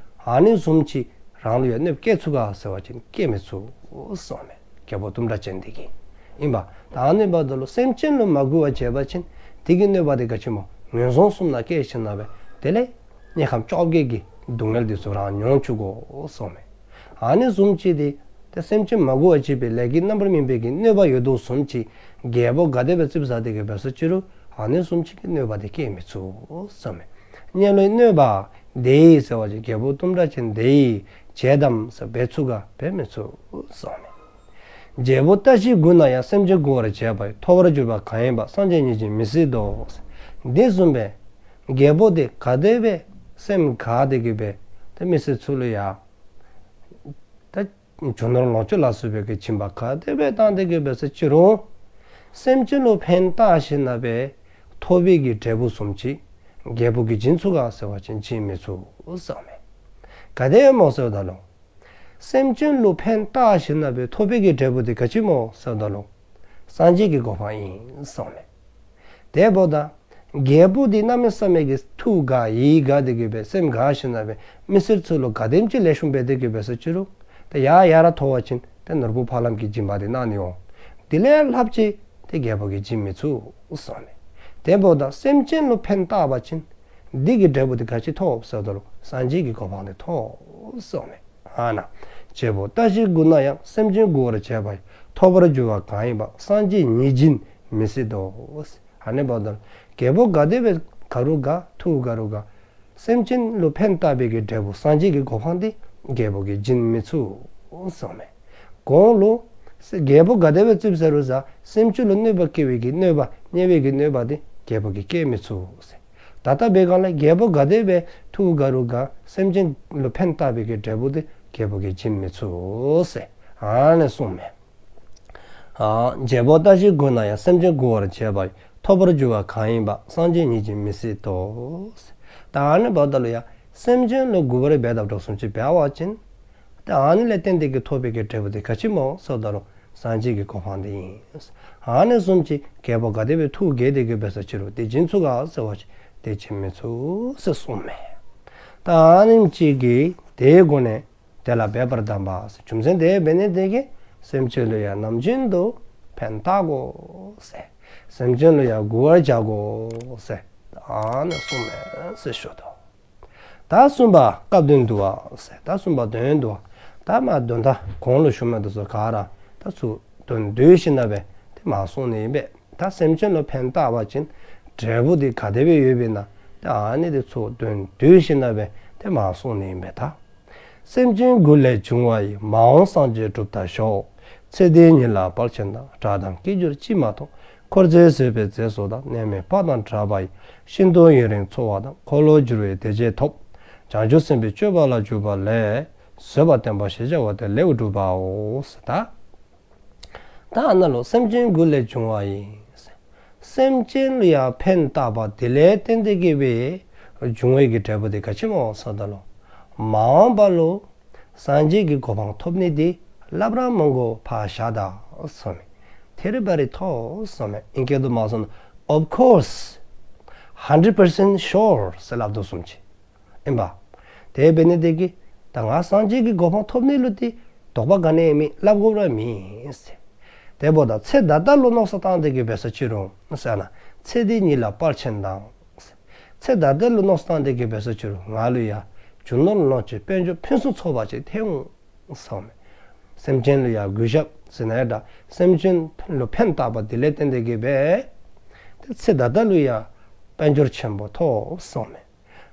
ཨ་ནི་བཟུམ་ཅིག་རང་ལུ་ཡང་གནོད་པ་བཀལ་ཚུགས་ག་ཟེར་བ་ཅིན་བཀལ་མི་ཚུགས་གསུངསམ་མས། རྒྱལ་པོ་གཏུམ་དྲག་ཅན་དེ་གིས། ཨིནམ། ད་ཨ་ནི་འབདཝ་ད་ལུ་སེམས་ཅན་ལུ་མ་མགུ་བར་བྱས་པ་ཅིན་དེ་གི་གནོད་པ་དེ་ག་ཅི་སྨོ། ངན་སོང་གསུམ་ནང་བསྐྱལ་ཞིནམ་ལས་དེ་ལས་དམྱལ་ཁམས་བཅོ་བརྒྱད་ཀྱི་སྡུག་བསྔལ་དེ་ཚུ་རང་མྱོང་བཅུག་དགོ་གསུངསམ་མས། ཨ་ནི་བཟུམ་ཅིག་དེ་ཏེ་སེམས་ཅན་མ་མགུ་བར་བྱས་པའི་ལས་ཀྱི་རྣམ་པར་སྨིན་པའི་གི་གནོད་པ་ཡོད་དོ་བཟུམ་ཅིག་རྒྱལ་པོ་ག་དེ་སྦེ་ཙིགཔ་ཟ་སྟེ་གི་འབད་ས་ཅི་རུང་ཨ་ནི་བཟུམ་ཅིག་གི་གནོད་པ་དེ་བཀལ་མི་ཚུགས་གསུངསམ་མས། དམྱལ་བའི་གནོད་པ་དེས་ཟེར་བ་ཅིན་རྒྱལ་པོ་གཏུམ་དྲག་ཅན་དེས་བྱེད་དམ་ཟེར་འབད་ཚུགས་ག། འབད་མི་ཚུགས་གསུངསམ་མས། རྒྱལ་པོ་ལྟ་ཞིག་མགུ་ན་ཡང་། སེམས་ཅན་མགུ་བར་བྱས་པ་ཡིས། ཐོབ་པར་འགྱུར་བ་གང་ཡིན་པ། སངས་རྒྱས་ཉིད་ཀྱིས་མི་སྲིད་དོ། འདི་བཟུམ་སྦེ་རྒྱལ་པོ་དེ་ག་དེ་སྦེ་སེམས་དགའ་སྟེ་གི་སྦེ་ཏེ་མི་སེར་ཚུ་ལུ་ཡང་ཏེ་རྒྱུ་ནོར་ལོངས་སྤྱོད་ལ་སོགས་པའི་གི་སྦྱིན་པ་ག་དེ་སྦེ་བཏང་སྟེ་གི་འབད་ས་ཅི་རུང་སེམས་ཅན་ལུ་ཕན་བཏགས་ཞིནམ་ལས་ཐོབ་པའི་གི་འབྲས་བུ་བཟུམ་ཅིག་རྒྱལ་པོ་གིས་བྱིན་ཚུགས་ག་ཟེར་བ་ཅིན་བྱིན་མི་ཚུགས་གསུངསམ་མས། ག་དེ་སྨོ་ཟེརཝ་ད་ལུ་སེམས་ཅན་ལུ་ཕན་བཏགས་ཞིནམ་ལས་ཐོབ་པའི་གི་འབྲས་བུ་དེ་ག་ཅི་སྨོ་ཟེརཝ་ད་ལུ་སངས་རྒྱས་ཀྱི་གོ་འཕང་ཨིན་གསུངསམ་མས། དེ་འབདཝ་ད་རྒྱལ་པོ་དེ་གནམ་མེད་ས་མེད་ཀྱི་ཐུགས་དགའ་ཡིད་དགའ་སྟེ་གི་སྦེ་སེམས་དགའ་ཞིནམ་ལས་མི་སེར་ཚུ་ལུ་ག་དེམ་ཅིག་ལེགས་ཤོམ་འབད་དེ་གི་འབད་ས་ཅི་རུང་ཏེ་ཡར་ཡར་ཐོབ་པ་ཅིན་ཏེ་ནོར་བུ་ཕ་ལམ་གྱི་སྦྱིན་པ་དེ་གནང་ནི་འོང་། དེ་ལས་ལྷགཔ་ཅིག་ཏེ་རྒྱལ་པོ་གིས་བྱིན་མི་ཚུགས་གསུངསམ་མས། དེ་འབདཝ་ད་སེམས་ཅན་ལུ་ཕན་བཏགས་པ་ཅིན་དེ་གི་འབྲས་བུ་དེ་ག་ཅི་ཐོབ་ཟེརཝ་ད་ལུ་སངས་རྒྱས་ཀྱི་གོ་འཕང་དེ་ཐོབ་གསུངསམ་མས། ཨ་ནཱ་རྒྱལ་པོ་ལྟ་ཞིག་མགུ་ན་ཡང་། སེམས་ཅན་མགུ་བར་བྱས་པ་ཡིས། ཐོབ་པར་འགྱུར་བ་གང་ཡིན་པ། སངས་རྒྱས་ཉིད་ཀྱིས་མི་སྲིད་དོ། ཨ་ནི་འབདཝ་ད་རྒྱལ་པོ་ག་དེ་སྦེ་དགའ་རུང་དགའ་ཐུགས་དགའ་རུང་དགའ་སེམས་ཅན་ལུ་ཕན་བཏགས་པའི་གི་འབྲས་བུ་སངས་རྒྱས་ཀྱི་གོ་འཕང་དེ་རྒྱལ་པོ་གིས་བྱིན་མི་ཚུགས་གསུངསམ་མས། གོང་ལུ་རྒྱལ་པོ་ག་དེ་སྦེ་ཙིགཔ་ཟ་རུང་ཟ་སེམས་ཅན་ལུ་གནོད་པ་བསྐྱལ་བའི་གི་གནོད་པ་དམྱལ་བའི་གི་གནོད་པ་དེ་རྒྱལ་པོ་གིས་བསྐྱལ་མི་ཚུགས་ཟེར། ད་ལྟ་འབད་ག་ལས་རྒྱལ་པོ་ག་དེ་སྦེ་ཐུགས་དགའ་རུང་དགའ་སེམས་ཅན་ལུ་ཕན་བཏགས་པའི་གི་འབྲས་བུ་དེ་རྒྱལ་པོ་གིས་བྱིན་མི་ཚུགས་ཟེར་ཨ་ནི་གསུངསམ་མས། ཨ་རྒྱལ་པོ་ལྟ་ཞིག་མགུ་ན་ཡང་། སེམས་ཅན་མགུ་བར་བྱས་པ་ཡིས། ཐོབ་པར་འགྱུར་བ་གང་ཡིན་པ། སངས་རྒྱས་ཉིད་ཀྱིས་མི་སྲིད་དོ། ད་ཨ་ནི་འབདཝ་ད་ལུ་ཡང་སེམས་ཅན་ལུ་མགུ་བར་འབད་དཝ་བཟུམ་ཅིག་འབད་བ་ཅིན་ཏེ་ཨ་ནི་ལས་བརྟེན་ཏེ་གི་ཐོབ་པའི་གི་འབྲས་བུ་དེ་ག་ཅི་སྨོ་ཟེརཝ་ད་ལུ་སངས་རྒྱས་ཀྱི་གོ་འཕང་དེ་ཨིན། ཨ་ནི་བཟུམ་ཅིག་རྒྱལ་པོ་ག་དེ་སྦེ་ཐུགས་དགྱེས་ཏེ་གི་འབད་ས་ཅི་རུང་དེ་བྱིན་ཚུགས་ག་ཟེར་བ་ཅིན་དེ་བྱིན་མི་ཚུགས་ཟེར་གསུངསམ་མས། ད་ཨ་ནེམ་ཅིག་གིས་དེའི་སྒོ་ནས་དེ་ལ་འབད་པར་གདམས་པ་ཟེར། རྒྱུ་མཚན་དེ་འབད་ནི་དེ་གིས་སེམས་ཅན་ལུ་ཡང་ནམ་རྒྱུན་དུ་ཕན་བཏགས་དགོ་ཟེར། སེམས་ཅན་ལུ་ཡང་མགུ་བར་བྱ་དགོ་ཟེར་ཨ་ནི་གསུངསམ་མས་ཟེར་ཞུ་དོ། ད་གསུམ་པ་སྐབས་དོན་བསྡུ་བ་ཟེར། ད་གསུམ་པ་དོན་བསྡུ་བ། ད་མ་དོན་དག་གོང་ལུ་ཞུ་མི་དེ་ཚུ་ག་ར་ད་ཚུར་དོན་བསྡུ་ཞིནམ་ལས་དེ་མ་གསུང་ནི་ཨིན་པས། ད་སེམས་ཅན་ལུ་ཕན་བཏགས་པ་ཅིན་འབྲས་བུ་དེ་ག་དེ་སྦེ་ཡོདཔ་ཨིན་ན་ད་ཨ་ནི་དེ་ཚུར་དོན་བསྡུ་ཞིནམ་ལས་དེ་མ་གསུང་ནི་ཨིན་པས། ད་སེམས་ཅན་མགུ་ལས་བྱུང་བ་ཡི། མ་འོངས་སངས་རྒྱས་གྲུབ་མཐའ་ཞོག། ཚེ་འདི་ཉིད་ལ་དཔལ་ཆེན་དང་། གྲགས་དང་སྐྱེ་འགྱུར་ཅིས་མ་མཐོང་། འཁོར་ཚེ་བཟོད་པའི་རྫས་སོགས་དང་། ནད་མེད་པ་དང་འདྲ་བ་ཡི། ཤིན་ཏུ་ཡུན་རིང་འཚོ་བ་དང་། འཁོར་ལོས་སྒྱུར་བའི་བདེ་རྒྱས་ཐོབ། བྱང་ཆུབ་སེམས་དཔའི་སྤྱོད་པ་ལ་འཇུག་པ་ལས། བཟོད་པ་བསྟན་པ་ཞེས་བྱ་བ་དེ་ལེའུ་དྲུག་པའོ། ད་ད་ཨ་ན་ལུ་སེམས་ཅན་དགུ་ལས་བྱུང་བ་ཡི། སེམས་ཅན་ལུ་ཡང་ཕན་བཏགས་པ་དེ་ལས་བརྟེན་ཏེ་གི་སྦེ་བྱུང་བའི་གི་འབྲས་བུ་དེ་ག་ཅི་སྨོ་ཟེརཝ་ད་ལུ། མ་འོངས་པ་ལུ་སངས་རྒྱས་ཀྱི་གོ་འཕང་ཐོབ་ནི་དེ་སླབ་ར་མི་དགོ་ཕར་བཞག་ད་གསུངསམ་མས། ཐེ་རི་བ་རི་ཐོག་གསུངསམ་མས། ཨིང་སྐད་དུ་མ་གསུངས་ན། Of course, hundred percent sure ཟེར་སླབ་དོ་བཟུམ་ཅིག་ཨིན་པས། དེ་འབད་ནི་དེ་གིས་ད་ང་སངས་རྒྱས་ཀྱི་གོ་འཕང་ཐོབ་ནི་ལུ་དེ་དོགས་པ་ག་ནི་ཡང་མེད། སླབ་དགོཔ་ར་མེད་ཟེར། དེ་འབདཝ་ད་ཚེ་ད་ལྟ་ལུ་མནོ་བསམ་བཏང་སྟེ་གི་འབད་ས་ཅི་རུང་ཟེར་ན། ཚེ་འདི་ཉིད་ལ་དཔལ་ཆེན་དང་། ཚེ་ད་ལྟ་ལུ་མནོ་བསམ་བཏང་སྟེ་གི་འབད་ས་ཅི་རུང་ང་ལུ་ཡང་རྒྱུ་ནོར་ལོངས་སྤྱོད་དཔལ་འབྱོར་ཕུན་སུམ་ཚོགས་པ་ཅིག་ཐོན་འོང་གསུངསམ་མས། སེམས་ཅན་ལུ་ཡང་གུས་ཞབས་ཟེར་ན་ཡང་འདྲ། སེམས་ཅན་ལུ་ཕན་བཏགས་པ་དེ་ལས་བརྟེན་ཏེ་གི་སྦེ་ཏེ་ཚེ་ད་ལྟ་ལུ་ཡང་དཔལ་འབྱོར་ཆེན་པོ་ཐོབ་གསུངསམ་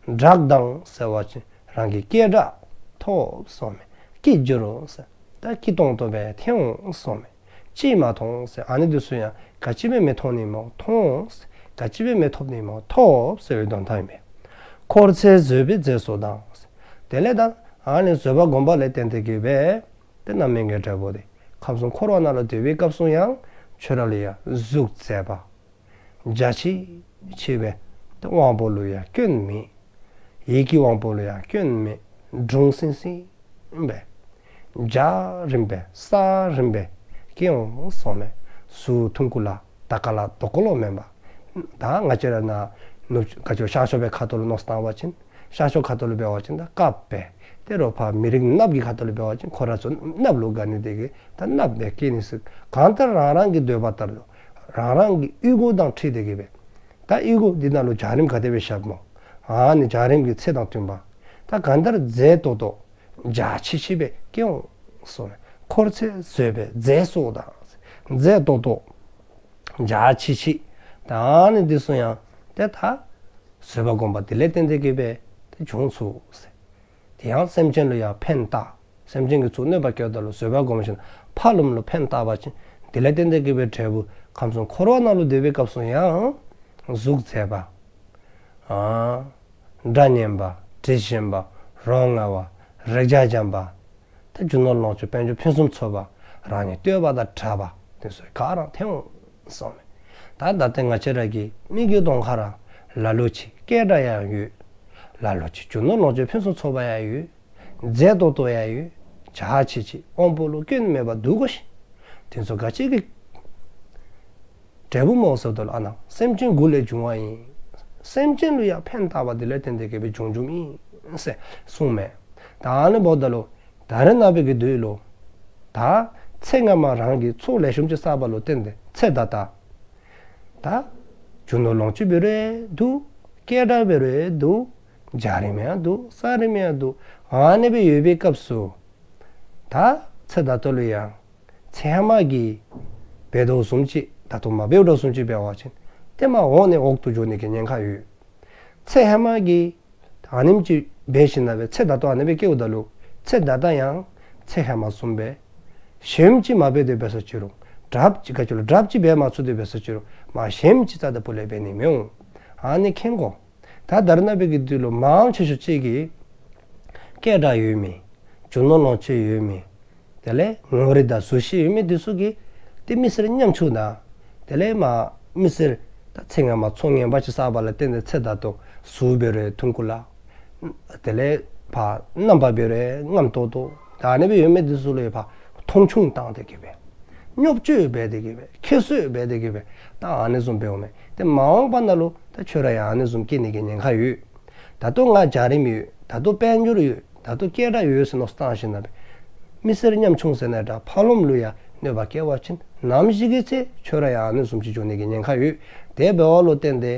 མས། བྲག་དང་ཟེར་བ་ཅིན་རང་གི་སྐད་གྲགས་ཐོབ་གསུངསམ་མས། སྐད་སྒྱུར་ཟེར་ད་སྐྱིད་ཏོང་ཏོ་སྦེ་ཐོན་འོང་གསུངསམ་མས། ཅིས་མ་མཐོང་ཟེར་ཨ་ནི་དེ་ཚུ་ཡང་ག་ཅི་སྦེ་མི་མཐོང་ནི་སྨོ། མཐོང་། ག་ཅི་སྦེ་མི་ཐོབ་ནི་སྨོ། ཐོབ་ཟེར་བའི་དོན་དག་ཨིན་པས། འཁོར་ཚེ་བཟོད་པའི་རྫས་སོགས་དང་། དེ་ལས་ད་ཨ་ནི་བཟོད་པ་བསྒོམ་པ་ལས་བརྟེན་ཏེ་གི་སྦེ་ཏེ་རྣམ་སྨིན་གྱི་འབྲས་བུ་དེ་ཁམས་གསུམ་འཁོར་བ་ནང་ལུ་སྡོད་པའི་སྐབས་སུ་ཡང་ཁྱོད་ར་ལུ་ཡང་གཟུགས་མཛེས་པ། འཇའ་ཆི་ཆི་སྦེ། ཏེ་དབང་པོ་ལུ་ཡང་སྐྱོན་མེད། ཡིད་ཀྱི་དབང་པོ་ལུ་ཡང་སྐྱོན་མེད། གྲུང་སིང་སིང་སྦེ། འཇའ་རིསམོ་སྦེ་ས་རིསམོ་སྦེ་སྐྱེ་འོང་གསུངསམ་མས། གཟུགས་ཐུང་ཀུ་ལ་དར་དཀར་ལ་དོ་ཀོ་ལོ་མེན་པར། ད་ང་བཅས་ར་ནཱ་ནུབ་ག་ཅི་ཤར་ཕྱོགས་པའི་ཁ་ཐུག་ལུ་མནོ་བསམ་བཏང་བ་ཅིན། ཤར་ཕྱོགས་ཁ་ཐུག་ལུ་འབད་བ་ཅིན་ད་དཀརཔོ་སྦེ། ཏེ་རོགས་ཕར་མི་རིགས་གནགཔོ་གི་ཁ་ཐུག་ལུ་འབད་བ་ཅིན་ཁོ་ར་ཚུ་གནགཔོ་ལུ་དགའ་ནི་དེ་གིས་ད་གནགཔོ་སྦེ་སྐྱེ་ནི་ཟེར། གང་ལྟར་རང་རང་གི་འདོད་པ་ལྟར་དུ་རང་རང་གི་དབུགས་དང་འཁྲིལ་ཏེ་གི་སྦེ། ད་དབུགས་འདི་ནང་ལུ་འཇའ་རིསམོ་ག་དེ་སྦེ་ཤརཝ་སྨོ། ཨ་ནི་འཇའ་རིསམོ་གི་ཚད་དང་བསྟུན་པ། ད་གང་ལྟར་མཛེས་ཏོག་ཏོ་འཇའ་ཆི་ཆི་སྦེ་སྐྱེ་འོང་གསུངསམ་མས། འཁོར་ཚེ་བཟོད་པའི་རྫས་སོགས་དང་། མཛེས་ཏོག་ཏོ་འཇའ་ཆི་ཆི། ད་ཨ་ནི་དེ་ཚུ་ཡང་ཏེ་ད་བཟོད་པ་བསྒོམ་པ་དེ་ལས་བརྟེན་ཏེ་གི་སྦེ་ཏེ་བྱུང་ཚུགས་ཟེར། དེ་ཡང་སེམས་ཅན་ལུ་ཡང་ཕན་བཏགས། སེམས་ཅན་གྱིས་ཚུར་གནོད་པ་བཀལཝ་ད་ལུ་བཟོད་པ་བསྒོམ་ཞིནམ་ཕར་ལོགས་ལུ་ཕན་བཏགས་པ་ཅིན་དེ་ལས་བརྟེན་ཏེ་གི་སྦེ་འབྲས་བུ་ཁམས་གསུམ་འཁོར་བ་ནང་ལུ་སྡོད་པའི་སྐབས་སུ་ཡང་གཟུགས་མཛེས་པ། ཨ་སྒྲ་སྙན་པ། དྲི་ཞིམ་པ། རོ་མངར་བ། རེག་བྱ་འཇམ་པ། ད་རྒྱུ་ནོར་ལོངས་སྤྱོད་དཔལ་འབྱོར་ཕུན་སུམ་ཚོགས་པ། རང་ཉིད་བསྟོད་པ་དང་གྲགས་པ་དེ་ཚུ་ག་ར་ཐོན་འོང་གསུངསམ་མས། ད་ད་ལྟོ་ང་བཅས་ར་གི་མིག་གི་གདོང་ཁར་ལ་ལུ་ཅིག་སྐད་གྲགས་ཡང་ཡོད། ལ་ལུ་ཅིག་རྒྱུ་ནོར་ལོངས་སྤྱོད་ཕུན་སུམ་ཚོགས་པ་ཡང་ཡོད། མཛེས་ཏོག་ཏོ་ཡང་ཡོད། འཇའ་ཆི་ཆི་དབང་པོ་ལུ་སྐྱོན་མེད་པར་འདུག་གོ་ཤིག། དེ་ཚུ་ག་ཅི་གི་འབྲས་བུ་སྨོ་ཟེརཝ་ད་ལུ་ཨ་ནཱ་སེམས་ཅན་དགུ་ལས་བྱུང་བ་ཨིན། སེམས་ཅན་ལུ་ཡང་ཕན་བཏགས་པ་དེ་ལས་བརྟེན་ཏེ་གི་སྦེ་བྱུང་བྱུངམ་ཨིན་ཟེར་གསུངསམ་མས། ད་ཨ་ནི་འབདཝ་ད་ལུ་ད་རེས་ནངས་པའི་གི་དུས་ལུ་ད་ཚེ་སྔ་མ་རང་གིས་ཚོགས་ལེགས་ཤོམ་ཅིག་བསགས་པ་ལུ་བརྟེན་ཏེ་ཚེ་ད་ལྟ་ད་རྒྱུ་ནོར་ལོངས་སྤྱོད་འབད་རུང་འདུག། སྐད་གྲགས་འབད་རུང་འདུག། འཇའ་རིསམོ་ཡང་འདུག། ས་རིསམོ་ཡང་འདུག། ཨ་ནི་སྦེ་ཡོད་པའི་སྐབས་སུ་ད་ཚེ་ད་ལྟོ་ལུ་ཡང་ཚེ་ཧེ་མ་གི་འབད་དོ་བཟུམ་ཅིག་ད་ལྟོ་མ་འབདཝ་དོ་བཟུམ་ཅིག་འབད་བ་ཅིན་ཏེ་མ་འོག་ནས་འོག་ཏུ་འགྱོ་ནི་གི་ཉེན་ཁ་ཡོད། ཚེ་ཧེ་མ་གི་ཨ་ནེམ་ཅིག་འབད་ཞིནམ་ལས་ཚེ་ད་ལྟོ་ཨ་ནི་སྦེ་སྐྱེཝ་ད་ལུ་ཚེ་ད་ལྟ་ཡང་ཚེ་ཧེ་མ་བཟུམ་སྦེ་ཞེནམ་ཅིག་མ་འབད་དེ་འབད་ས་ཅི་རུང་དྲགཔ་ཅིག་ག་ཅི་ལོ་དྲགཔ་ཅིག་འབད་མ་ཚུགས་ཏེ་འབད་ས་ཅི་རུང་མ་ཞེནམ་ཅིག་རྩ་དང་པོ་ལས་འབད་ནི་མི་འོང་། ཨ་ནི་མཁྱེན་དགོ། ད་ད་རེས་ནངས་པའི་གི་དུས་ལུ་མང་ཆེ་ཤོས་ཅིག་གིས་སྐད་གྲགས་ཡོད་མི་རྒྱུ་ནོར་ལོངས་སྤྱོད་ཡོད་མི་དེ་ལས་ངོ་རིས་དང་གཟུགས་གཞི་ཡོད་མི་དེ་ཚུ་གིས་ཏེ་མི་སེར་ཉམ་ཆུང་དང་དེ་ལས་མ་མི་སེར་ད་ཚེ་སྔ་མ་ཚོགས་ངན་པ་ཅིག་བསགས་པ་ལུ་བརྟེན་ཏེ་ཚེ་ད་ལྟོ་གཟུགས་འབད་རུང་ཐུང་ཀུ་ལ་དེ་ལས་ཕར་རྣམ་པ་འབད་རུང་རྔམ་ཏོག་ཏོ་ད་ཨ་ནི་སྦེ་ཡོད་མི་དེ་ཚུ་ལུ་ཡང་ཕར་མཐོང་ཆུང་བཏང་སྟེ་གི་སྦེ་བརྙས་བཅོས་འབད་དེ་གི་སྦེ་ཁྱད་གསོད་འབད་དེ་གི་སྦེ་ད་ཨ་ནི་བཟུམ་འབདཝ་མས། ཏེ་མ་འོངས་པ་ནང་ལུ་ད་ཁྱོད་ར་ཡང་ཨ་ནི་བཟུམ་སྐྱེ་ནི་གི་ཉེན་ཁ་ཡོད། ད་ལྟོ་ང་འཇའ་རིསམོ་ཡོད། ད་ལྟོ་དཔལ་འབྱོར་ཡོད། ད་ལྟོ་སྐད་གྲགས་ཡོད་ཟེར་མནོ་བསམ་བཏང་ཞིནམ་ལས་མི་སེར་ཉམ་ཆུང་ཟེར་ན་འདྲ་ཕར་ལོགས་ལུ་ཡང་གནོད་པ་བཀལ་བ་ཅིན་ནམ་ཞིག་གི་ཚེ་ཁྱོད་ར་ཡང་ཨ་ནི་བཟུམ་ཅིག་འགྱོ་ནི་གི་ཉེན་ཁ་ཡོད། དེ་འབདཝ་ལུ་བརྟེན་ཏེ་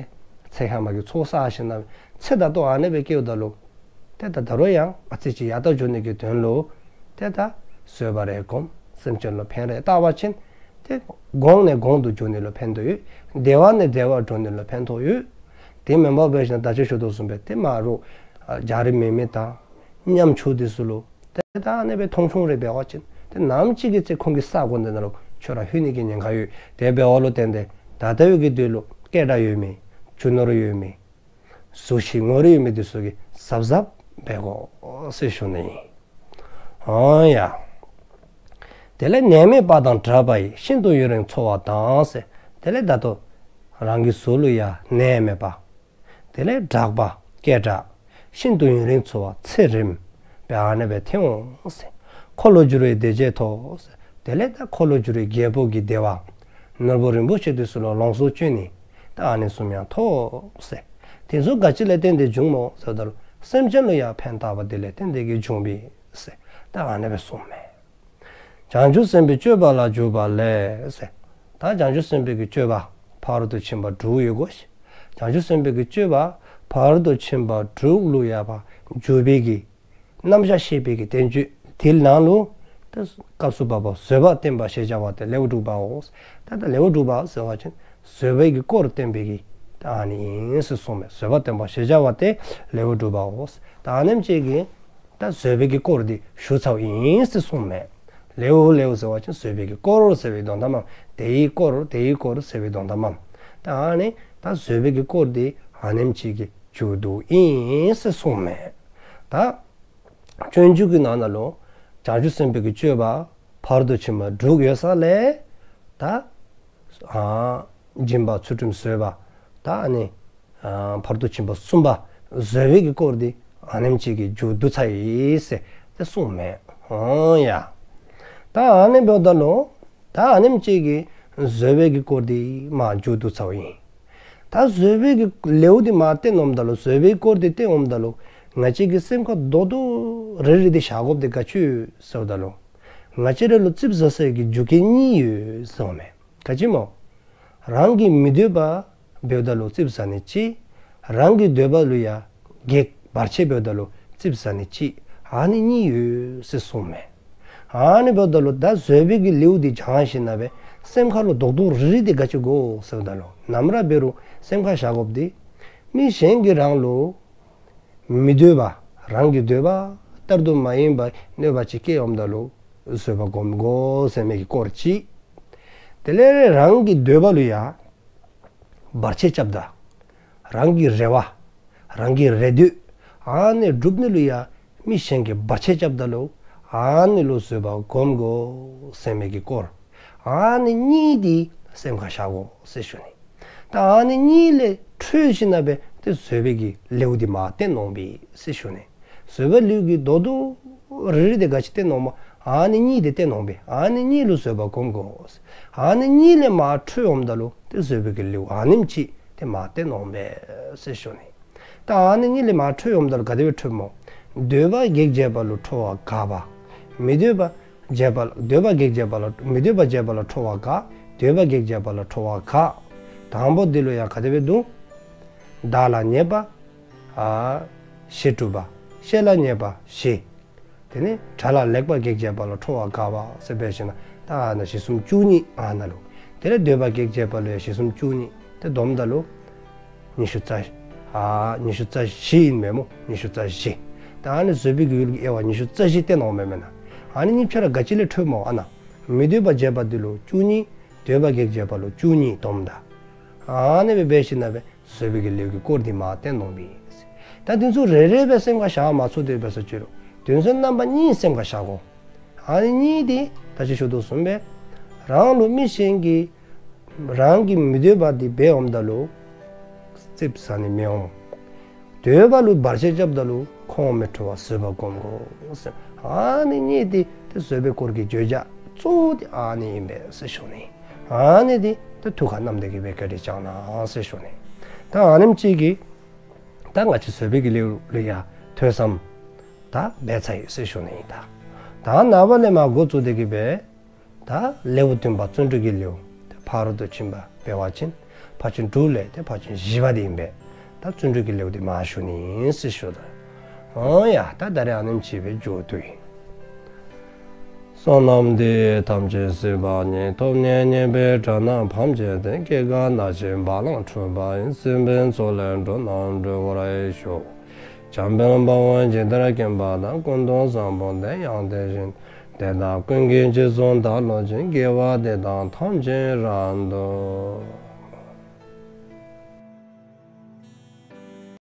ཚེ་ཧེ་མ་གི་ཚོགས་བསགས་ཞིནམ་ལས་ཚེ་ད་ལྟོ་ཨ་ནི་སྦེ་སྐྱེཝ་ད་ལུ་ཏེ་ད་ད་རུང་ཡང་ཨ་ཙི་ཅིག་ཡར་ལྟ་འགྱོ་ནི་གི་དོན་ལུ་ཏེ་ད་བཟོད་པ་རེ་བསྒོམ། སེམས་ཅན་ལུ་ཕན་རེ་བཏགས་པ་ཅིན་ཏེ་གོང་ནས་གོང་དུ་འགྱོ་ནི་ལུ་ཕན་ཐོགས་ཡོད། བདེ་བ་ནས་བདེ་བར་འགྲོ་ནི་ལུ་ཕན་ཐོགས་ཡོད། དེ་མེན་པར་འབད་ཞིནམ་ལས་ད་ཅི་ཞུ་དོ་བཟུམ་སྦེ་ཏེ་མ་རུང་འཇའ་རིསམོ་མེད་མི་དང་ཉམ་ཆུང་དེ་ཚུ་ལུ་ཏེ་ད་ཨ་ནི་སྦེ་མཐོང་ཆུང་རེ་འབད་བ་ཅིན་ཏེ་ནམ་ཅིག་གི་ཚེ་ཁོང་གི་ས་གོ་འདི་ནང་ལུ་ཁྱོད་ར་ལྷོད་ནི་གི་ཉེན་ཁ་ཡོད། དེ་འབདཝ་ལུ་བརྟེན་ཏེ་ ད་ལྟ་བའི་གི་དུས་ལུ་སྐད་གྲགས་ཡོད་མི་རྒྱུ་ནོར་ཡོད་མི་གཟུགས་གཞི་ངོ་རིས་ཡོད་མི་འདི་ཚུ་གིས་གཟབ་གཟབ་འབད་དགོ་ཟེར་ཞུ་ནི་ཨིན། འོང་ཡ། དེ་ལས་ནད་མེད་པ་དང་གྲགས་པ་ཡིས། ཤིན་ཏུ་ཡུན་རིང་འཚོ་བ་དང་ཟེར། དེ་ལས་ད་ལྟོ་རང་གི་གཟུགས་ལུ་ཡང་ནད་མེད་པ། དེ་ལས་གྲགས་པ་སྐད་གྲགས། ཤིན་ཏུ་ཡུན་རིང་འཚོ་བ་ཚེ་རིངམོ་སྦེ་ཨ་ནེ་སྦེ་ཐོན་འོང་ཟེར། འཁོར་ལོ་བསྒྱུར་བའི་བདེ་རྒྱས་ཐོབ་ཟེར། དེ་ལས་ད་འཁོར་ལོ་བསྒྱུར་བའི་རྒྱལ་པོ་གི་བདེ་བ། ནོར་བུ་རིན་པོ་ཆེ་འདི་ཚུ་ལུ་ལོངས་སུ་སྤྱོད་ནི་ད་ཨ་ནི་བཟུམ་ཡང་ཐོབ་ཟེར། དེ་ཚུ་ག་ཅི་ལས་བརྟེན་ཏེ་འབྱུངམ་སྨོ་ཟེརཝ་ད་ལུ་སེམས་ཅན་ལུ་ཡང་ཕན་བཏགས་པ་དེ་ལས་བརྟེན་ཏེ་གིས་འབྱུངམ་ཨིན་ཟེར་ད་ཨ་ནེ་སྦེ་གསུངསམ་མས། བྱང་ཆུབ་སེམས་དཔའི་སྤྱོད་པ་ལ་འཇུག་པ་ལས་ཟེར། ད་བྱང་ཆུབ་སེམས་དཔའི་གི་སྤྱོད་པ་ཕ་རོལ་ཏུ་ཕྱིན་པ་དྲུག་ཡོད་གོ་ཤིག། བྱང་ཆུབ་སེམས་དཔའི་གི་སྤྱོད་པ་ཕ་རོལ་ཏུ་ཕྱིན་པ་དྲུག་ལུ་ཡང་འཇུག་པའི་གི་རྣམ་གཞག་བཤད་པའི་གི་བསྟན་བཅོས་དེ་ནང་ལུ་ད་སྐབས་སུ་བབ་པ་བཟོད་པ་བསྟན་པ་ཞེས་བྱ་བ་སྟེ་ལེའུ་དྲུག་པའོ། ད་ད་ལེའུ་དྲུག་པ་ཟེར་བ་ཅིན་བཟོད་པའི་གི་སྐོར་བསྟན་པའི་གི་ད་ཨ་ནི་ཨིན་ཟེར་གསུངསམ་མས། བཟོད་པ་བསྟན་པ་ཞེས་བྱ་བ་སྟེ་ལེའུ་དྲུག་པའོ། ད་ཨ་ནེམ་ཅིག་གིས་ད་བཟོད་པའི་གི་སྐོར་འདི་ཞུ་ཚརཝ་ཨིན་ཟེར་གསུངསམ་མས། ལེའུ་ལེའུ་ཟེར་བ་ཅིན་བཟོད་པའི་གི་སྐོར་ཟེར་བའི་དོན་དག་མས། དེའི་སྐོར་དེའི་སྐོར་ཟེར་བའི་དོན་དག་མས། ད་ཨ་ནི་ད་བཟོད་པའི་གི་སྐོར་འདི་ཨ་ནེམ་ཅིག་གིས་མཇུག་བསྡུཝ་ཨིན་ཟེར་གསུངསམ་མས། ད་སྤྱོད་འཇུག་གི་ནང་ན་ལུ་བྱང་ཆུབ་སེམས་དཔའི་གི་སྤྱོད་པ་ཕ་རོལ་ཏུ་ཕྱིན་པ་དྲུག་ཡོད་ས་ལས་ད་ཨ་སྦྱིན་པ་ཚུལ་ཁྲིམས་བཟོད་པ་ད་ཨ་ནི་ཨ་ཕ་རོལ་ཏུ་ཕྱིན་པ་གསུམ་པ་བཟོད་པའི་གི་སྐོར་འདི་ཨ་ནེམ་ཅིག་གིས་མཇུག་བསྡུ་ཚར་ཡི་ཟེར་ཏེ་གསུངསམ་མས། འོང་ཡ། ད་ཨ་ནི་འབདཝ་ད་ལུ་ད་ཨ་ནེམ་ཅིག་གིས་བཟོད་པའི་གི་སྐོར་འདི་མར་མཇུག་བསྡུ་ཚརཝ་ཨིན། ད་བཟོད་པའི་གི་ལེའུ་འདི་མར་བསྟན་འོངམ་ད་ལུ་བཟོད་པའི་སྐོར་འདི་བསྟན་འོངམ་ད་ལུ་ང་བཅས་ཀྱི་སེམས་ཁར་རྡོག་རྡོག་རིལ་རི་འདི་བཞག་དགོཔ་འདི་ག་ཅི་ཟེརཝ་ད་ལུ་ང་བཅས་ར་ལུ་ཙིགཔ་ཟ་སའི་གི་རྒྱུ་རྐྱེན་གཉིས་ཡོད་ཟེརཝ་མས། ག་ཅི་སྨོ། རང་གི་མི་འདོད་པ་འབདཝ་ད་ལུ་ཙིགཔ་ཟ་ནི་གཅིག། རང་གི་འདོད་པ་ལུ་ཡང་གེགས་བར་ཆད་འབདཝ་ད་ལུ་ཙིགཔ་ཟ་ནི་གཅིག། ཨ་ནི་གཉིས་ཡོད་ཟེར་གསུངསམ་མས། ཨ་ནི་འབདཝ་ད་ལུ་ད་བཟོད་པའི་གི་ལེའུ་འདི་སྦྱང་ཞིནམ་ལས་སེམས་ཁར་ལུ་རྡོག་རྡོག་རིལ་རི་འདི་ག་ཅི་དགོ་ཟེརཝ་ད་ལུ་ནམ་ར་འབད་རུང་སེམས་ཁར་བཞག་དགོཔ་འདི་མི་གཞན་གྱིས་རང་ལུ་མི་འདོད་པ་རང་གི་འདོད་པ་ལྟར་དུ་མ་ཡིན་པ་གནོད་པ་ཅིག་བསྐྱལ་འོངམ་ད་ལུ་བཟོད་པ་སྒོམ་དགོ་ཟེར་མི་གི་སྐོར་གཅིག། དེ་ལས་རང་གི་འདོད་པ་ལུ་ཡང་བར་ཆད་རྐྱབ་ད་རང་གི་རེ་བ་རང་གི་རེ་འདོད་ཨ་ནི་སྒྲུབ་ནི་ལུ་ཡང་མི་གཞན་གྱིས་བར་ཆད་རྐྱབ་ད་ལུ་ཨ་ནི་ལུ་བཟོད་པ་སྒོམ་དགོ་ཟེར་མི་གི་སྐོར་ཨ་ནི་གཉིས་འདི་སེམས་ཁར་བཞག་དགོ་ཟེར་ཞུ་ནི། ད་ཨ་ནི་གཉིས་ལས་འཕྲོས་ཞིནམ་ལས་ཏེ་བཟོད་པའི་གི་ལེའུ་འདི་མར་བསྟན་འོང་པས་ཟེར་ཞུ་ནི། བཟོད་པའི་ལེའུ་གི་རྡོག་རྡོག་རིལ་རི་འདི་ག་ཅི་བསྟན་འོངམ་སྨོ། ཨ་ནི་གཉིས་འདི་བསྟན་འོང་པས། ཨ་ནི་གཉིས་ལུ་བཟོད་པ་སྒོམ་དགོ། ཨ་ནི་གཉིས་ལས་མར་འཕྲོས་འོངམ་ད་ལུ་ཏེ་བཟོད་པའི་གི་ལེའུ་ཨ་ནེམ་ཅིག་ཏེ་མར་བསྟན་འོང་པས་ཟེར་ཞུ་ནི། ད་ཨ་ནི་གཉིས་ལས་མར་འཕྲོས་འོངམ་ད་ལུ་ག་དེ་སྦེ་འཕྲོསཝ་སྨོ། འདོད་པ་གེགས་བྱེད་པ་ལ་ཁྲོ་བ་དགག་པ། མི་འདོད་པ་བྱེད་པ་ལ་འདོད་པ་གེགས་བྱེད་པ་ལ་མི་འདོད་པ་བྱེད་པ་ལ་ཁྲོ་བ་དགག། འདོད་པ་གེགས་བྱེད་པ་ལ་ཁྲོ་བ་དགག། དང་པོ་འདི་ལུ་ཡང་ག་དེ་སྦེ་འདུག། བདག་ལ་ཉེས་པ་ཨ་བཞི་སྒྲུབ་པ། བཤེས་ལ་ཉེས་པ་བཞི། དེ་ནས་དགྲ་ལ་ལེགས་པ་གེགས་བྱེད་པ་ལ་ཁྲོ་བ་དགག་པ་ཟེར་འབད་ཞིནམ་ལས་ད་ཨ་ནཱ་བཞི་གསུམ་བཅུ་གཉིས་ཨ་ནཱ་ལུ། དེ་ལས་འདོད་པ་གེགས་བྱེད་པ་ལུ་ཡང་བཞི་གསུམ་བཅུ་གཉིས། ཏེ་བསྡོམས་ད་ལུ་ཉི་ཤུ་རྩ་ཨ་ཉི་ཤུ་རྩ་བཞི་ཨིན་མས་སྨོ། ཉི་ཤུ་རྩ་བཞི། ད་ཨ་ནི་བཟོད་པའི་གི་ཡུལ་གྱི་དབྱེ་བ་ཉི་ཤུ་རྩ་བཞི་བསྟན་འོང་མས་མེན་ན། ཨ་ནི་གཉིས་ཆ་ར་ག་ཅི་ལས་འཕྲོསཝ་སྨོ། ཨ་ནཱ་མི་འདོད་པ་བྱེད་པ་འདི་ལུ་བཅུ་གཉིས། འདོད་པ་གེགས་བྱེད་པ་ལུ་བཅུ་གཉིས་བསྡོམས་ད། ཨ་ནི་སྦེ་འབད་ཞིནམ་ལས་བཟོད་པའི་གི་ལེའུ་གི་སྐོར་འདི་མར་བསྟན་འོང་པས། ད་འདི་ཚུ་རེ་རེ་སྦེ་སེམས་ཁར་བཞག་མ་ཚུགས་ཏེ་འབད་སོ་ཅི་རུང་དོན་ཚན་རྣམ་པ་གཉིས་སེམས་ཁར་བཞག་དགོ། ཨ་ནི་གཉིས་འདི་ད་ཅི་ཞུ་དོ་བཟུམ་སྦེ་རང་ལུ་མི་གཞན་གྱིས་རང་གི་མི་འདོད་པ་འདི་འབད་འོངམ་ད་ལུ་ཙིགཔ་ཟ་ནི་མི་འོང་། འདོད་པ་ལུ་བར་ཆད་རྐྱབ་ད་ལུ་ཁོང་མི་ཁྲོ་བར་བཟོད་པ་སྒོམ་དགོ་ཟེར། ཨ་ནི་གཉིས་འདི་ཏེ་བཟོད་པའི་སྐོར་གྱི་བརྗོད་བྱ་གཙོ་བོ་འདི་ཨ་ནི་ཨིན་པས་ཟེར་ཞུ་ནི། ཨ་ནི་འདི་ཏེ་ཐུགས་ཁར་བསྣམས་ཏེ་གི་སྦེ་བཀའ་དྲིན་བསྐྱང་གནང་ཟེར་ཞུ་ནི། ད་ཨ་ནེམ་ཅིག་གིས་ད་ང་བཅས་བཟོད་པའི་གི་ལེའུ་ལུ་ཡང་ཐོས་བསམ་ད་འབད་ཚར་ཡི་ཟེར་ཞུ་ནི་ཨིན། ད་ད་ནངས་པ་ལས་མར་འགོ་བཙུགས་ཏེ་གི་སྦེ་ད་ལེའུ་བདུན་པ་བརྩོན་འགྲུས་ཀྱི་ལེའུ་ཏེ་ཕ་རོལ་ཏུ་ཕྱིན་པ་འབད་བ་ཅིན་ཕར་ཕྱིན་དྲུག་ལས་ཏེ་ཕར་ཕྱིན་བཞི་པ་འདི་ཨིན་པས། ད་བརྩོན་འགྲུས་ཀྱི་ལེའུ་འདི་མར་ཞུ་ནི་ཨིན་ཟེར་ཞུ་དོ། འོང་ཡ། ད་ད་རེས་ཨ་ནེམ་ཅིག་སྦེ་མཇུག་བསྡུ་ཡི། བསོད་ནམས་འདི་ཡིས་ཐམས་ཅད་གཟིགས་པ་ཉིད། ཐོབ་ནས་ཉེས་པའི་དགྲ་རྣམས་ཕམ་བྱས་ཏེ། སྐྱེ་རྒ་ན་འཆིའི་རྦ་རླབས་འཁྲུགས་པ་ཡི། སྲིད་པའི་མཚོ་ལས་འགྲོ་རྣམས་སྒྲོལ་བར་ཤོག། འཇམ་དཔལ་དཔའ་བོས་ཇི་ལྟར་མཁྱེན་པ་དང་། ཀུན་ཏུ་བཟང་པོ་དེ་ཡང་དེ་བཞིན་ཏེ། དེ་དག་ཀུན་གྱི་རྗེས་སུ་བདག་སློབ་ཅིང་། དགེ་བ་འདི་དག་ཐམས་ཅད་རབ་ཏུ་